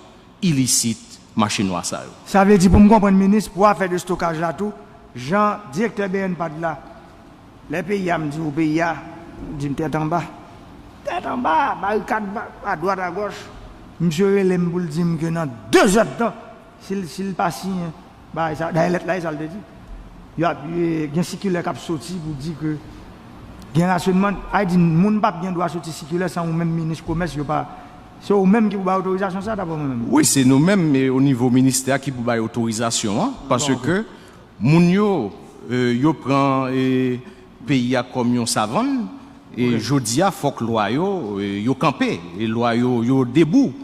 ilisit mache nwa sa yo. Sa vle di, pou m konprann, minis, pou afè de stokaj la tou, jan direktè B N pad la, lè peyi a, m di w peyi a, ou di m tèt anba. Tèt anba, barikad ba- adwat agòch. Misye rele m pou l di m ke nan de zèdtan, si l, si l pa siyen bagay sa, dayè lèt la, e sa l te di. Y ap, e, gen sikilè k ap soti pou di ke gen rasyonman. Ay di, moun p ap gen dwa soti sikilè san ou menm minis komès, yo pa, se ou menm ki pou bay otorizasyon sa, daprè mwen menm. Wi, se nou menm, e, o nivo ministè a ki pou bay otorizasyon an, paske moun yo, e, yo pran, e, peyi a kòm yon savann, e jodi a, fòk lwa yo, e, yo kanpe, e lwa yo, yo debou.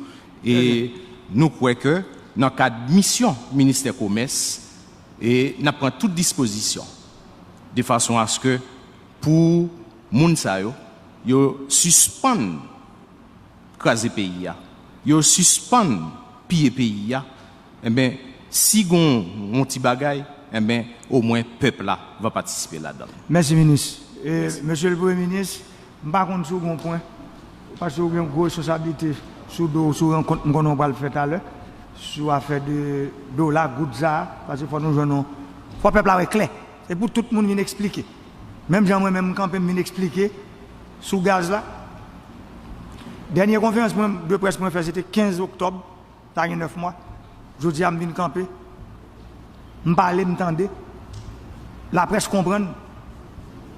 E nou kwè ke nan kad misyon Ministè Komès, e n ap pran tout dispozisyon de fason aske pou moun sa yo, yo sispann kraze peyi a, yo sispann piye peyi a, enben, si gon yon ti bagay, enben, omwen pèp la va patisipe ladan l. Mèsi, minis. E, mesye le premye minis, m pa konn si w gen yon pwen, paske w gen gwo responsablite sou do w, sou rankont m konnen w pral fè talè, sou afè de dola, goud sa a, paske fò nou jwenn yon, fò pèp la wè klè. Se pou tout moun vin eksplike. Menm jan mwen menm m kanpe, m vin eksplike sou gaz la. Dènye konferans mwen, de près mwen fè, se te kenz oktòb, sa gen nèf mwa. Jodi a, m vin kanpe. M pale, m tande. Laprès konprann.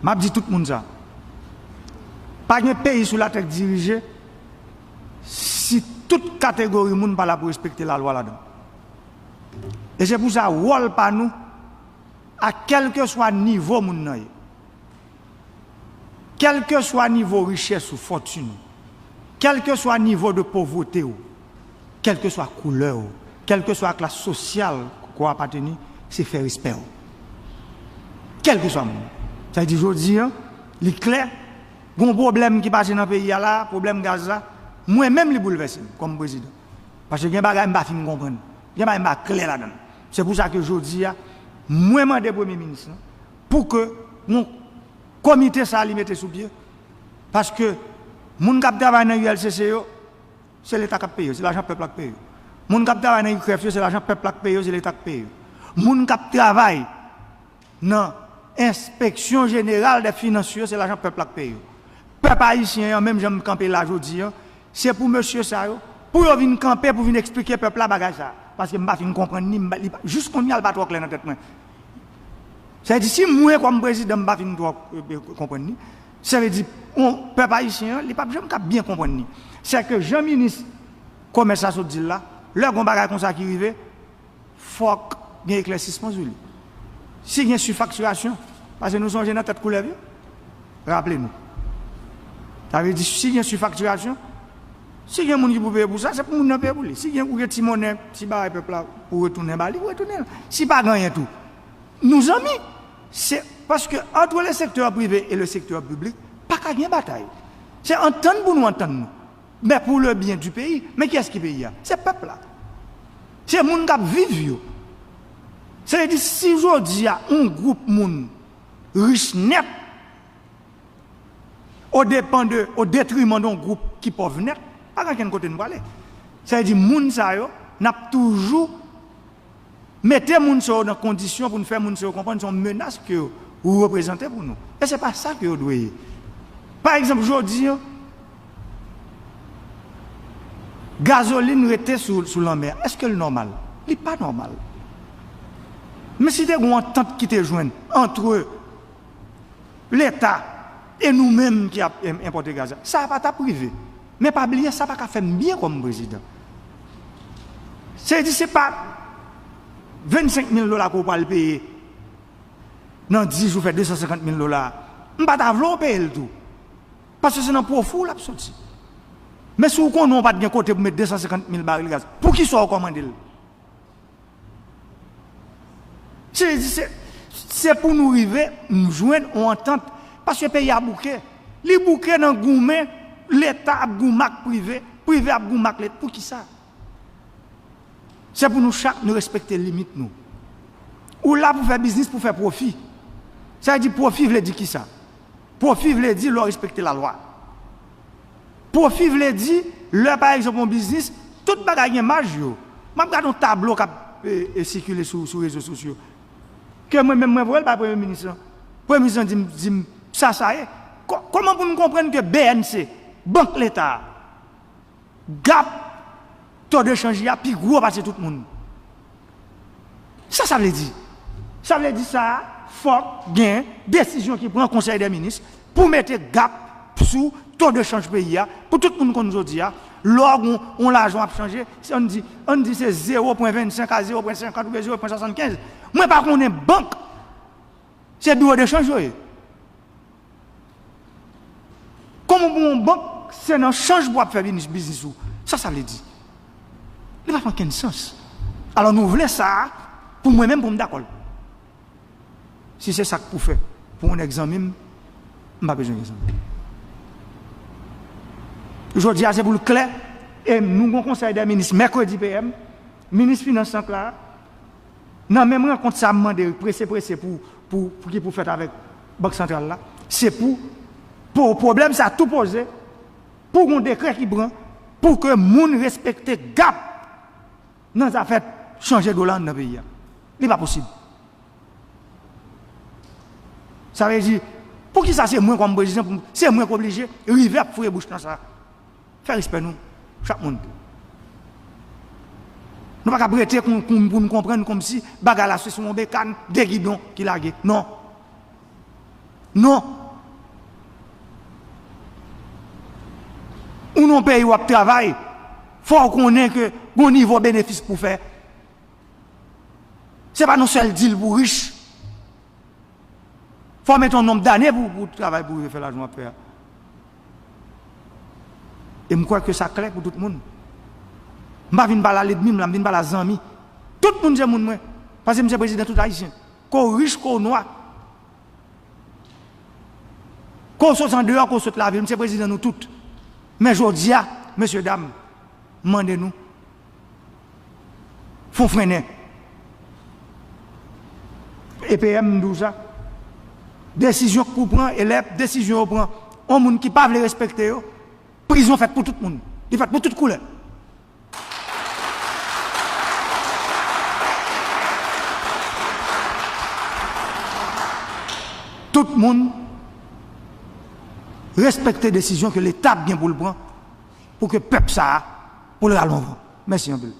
M ap di tout moun sa. Pa gen peyi sou latè k dirije si tout kategori moun pa la pou respekte lalwa ladan. E se pou sa, wòl pa nou, a kèlkeswa nivo moun nan ye, kèlkeswa nivo richès ou, fòtin ou, kèlkeswa nivo de povreté ou, kèlkeswa koulè ou, kèlkeswa klas sosyal ke w apateni, se fè respè w. Kèlkeswa moun. Sa vle di, jodi a, li klè, gon pwoblèm ki pase nan peyi a la, pwoblèm gaz la, mwen menm li boulvèse m kòm prezidan. Paske gen bagay m pa fin konprann. Gen bagay m pa klè ladan l. Se pou sa ke jodi a, mwen mande premye minis lan pou ke yon komite sa a li mete sou pye. Paske moun k ap travay nan U L C C yo, se Leta k ap peye yo, se lajan pèp la k peye yo. Moun k ap travay nan I K R E F yo, se lajan pèp la k peye yo, se Leta k peye yo. Moun k ap travay nan Enspeksyon Jeneral dè Finans yo, se lajan pèp la k peye yo. Pèp ayisyen an, menm jan m kanpe la jodi a, se pou mesye sa yo, pou yo vin kanpe, pou vin eksplike pèp la bagay sa a. Paske m pa fin konprann ni, m pa, li pa, jis kounye a, l pa twò klè nan tèt mwen. Sa vle di, si mwen, kòm prezidan, m pa fin twò, e, e, konprann ni, sa vle di, on, pèp ayisyen an, li p ap janm ka byen konprann ni. Sèke jan minis komès la sot di l la, lè gon bagay konsa ki rive, fòk gen eklèsisman sou li. Si gen sifaktirasyon, paske nou sonje nan tèt koulèv yo, raple nou. Sa vle di, si gen sifaktirasyon, si gen moun ki pou peye pou sa, se pou moun nan peye pou li. Si gen, ou gen ti monnen, ti bagay pèp la, pou retounen ba li, ou retounen l. Si pa gen anyen tou, nou zanmi. Se paske entre le secteur privé et le secteur public, pa ka gen batay. Se antann pou nou antann nou. Men pour le bien du pays, men kiyès ki peyi a? Se pèp la. Se moun k ap viv yo. Sa vle di, si jodi a, yon gwoup moun rich nèt, o depan de, o detriman de yon gwoup ki pòv nèt, pa gen okenn kote n prale. Sa vle di, moun sa yo, n ap toujou mete moun sa yo nan kondisyon pou n fè moun sa yo konprann se yon menas ke ou reprezante pou nou. E se pa sa ke yo dwe ye. Pa egzanp, jodi a, gazolin rete sou, sou lanmè a. Èske l nòmal? Li pa nòmal. Men si te gen yon antant ki te jwenn antre Leta, E nou menm ki ap enpòte gaz la, sa pa t ap rive. Men pa bliye, sa pa ka fè m byen kòm prezidan. Se di se pa vennsenk mil dola ke w pral peye nan dis jou, fè de san senkant mil dola. M pa ta vle w peye l tou. Paske se nan pwofi w l ap soti. Men si w konnen w pa t gen kote pou met de san senkant mil baril gaz, poukisa w kòmande l? Se, se, se pou nou rive jwenn yon antant, paske peyi a bouke. Li bouke nan goumen, Leta ap goumen ak prive, prive ap goumen ak Leta. Poukisa? Se pou nou chak nou respekte limit nou. Ou la pou fè biznis, pou fè pwofi. Sa vle di pwofi vle di kisa? Pwofi vle di lè w respekte lalwa. Pwofi vle di lè, pa egzanp, yon biznis, tout bagay gen maj yo. M ap gade yon tablo k ap e, e, sikile sou, sou rezo sosyo. Ke mwen menm mwen voye l bay premye minis lan. Premye minis lan di m, di m sa sa ye. Kò-, kòman pou nou konprann ke B N C, Bank Leta a, gap to de chanj li a pi gwo pase tout moun? Sa sa vle di? Sa vle di sa, fòk gen desizyon ki pran Konsèy dè Minis pou mete gap sou to de chanj peyi a, pou tout moun konn jodi a, lè w gen yon lajan w ap chanje, se, ann di, ann di se zewo pwen vennsenk a zewo pwen senkant oubyen zewo pwen swasannkenz. Mwen pa konnen bank, se biwo de chanj yo ye. Kòman pou yon bank, se nan chanj pou w ap fè biznis, biznis ou? Sa sa vle di? Li pa fè okenn sans. Alò nou vle sa a, pou mwen menm pou m dakò l. Si se sa k pou fè pou yon nèg zanmi m, m pa bezwen gen zanmi. Jodi a se pou l klè, e nou gon konsèy dè minis mèkredi P M, minis finans lan k la, nan menm rankont sa a m mande prese prese pou, pou, pou ki pou fèt avèk Bank Santral la, se pou, pou pwoblèm sa a tou poze, pou gon dekrè ki pran, pou ke moun respekte gap nan zafè chanje dola anndan peyi a. Li pa posib. Sa vle di, poukisa se mwen kòm prezidan, pou, se mwen k oblije rive ap foure bouch nan sa? Fè respè nou, chak moun. Nou pa ka ap rete kon, kon, pou n konprann kòmsi bagay la se sou yon bekàn, de gidon ki lage. Non. Non. Ou nan yon peyi w ap travay, fò w konnen ke gon nivo benefis pou fè. Se pa nan sèl dil pou rich. Fò w mete yon nonb dane pou, pou travay pou rive fè lajan w ap fè a. E m kwè ke sa klè pou tout moun. M pa vin pale a lènmi m la, m vin pale a zanmi. Tout moun se moun mwen. Paske m se prezidan tout Ayisyen. Ke w rich, ke w nwa. Ke w sot andeyò, ke w sot lavil, m se prezidan nou tout. Men jodi a, mesye dam, m mande nou, fò w frennen. E P M, m di w sa. Desizyon k pou pran, e lè desizyon yo pran, yon moun ki pa vle respekte yo, prizon fèt pou tout moun. Li fèt pou tout koulè. Tout moun respekte desizyon ke Leta ap gen pou l pran pou ke pèp sa a, pou l rale yon van. Mèsi anpil.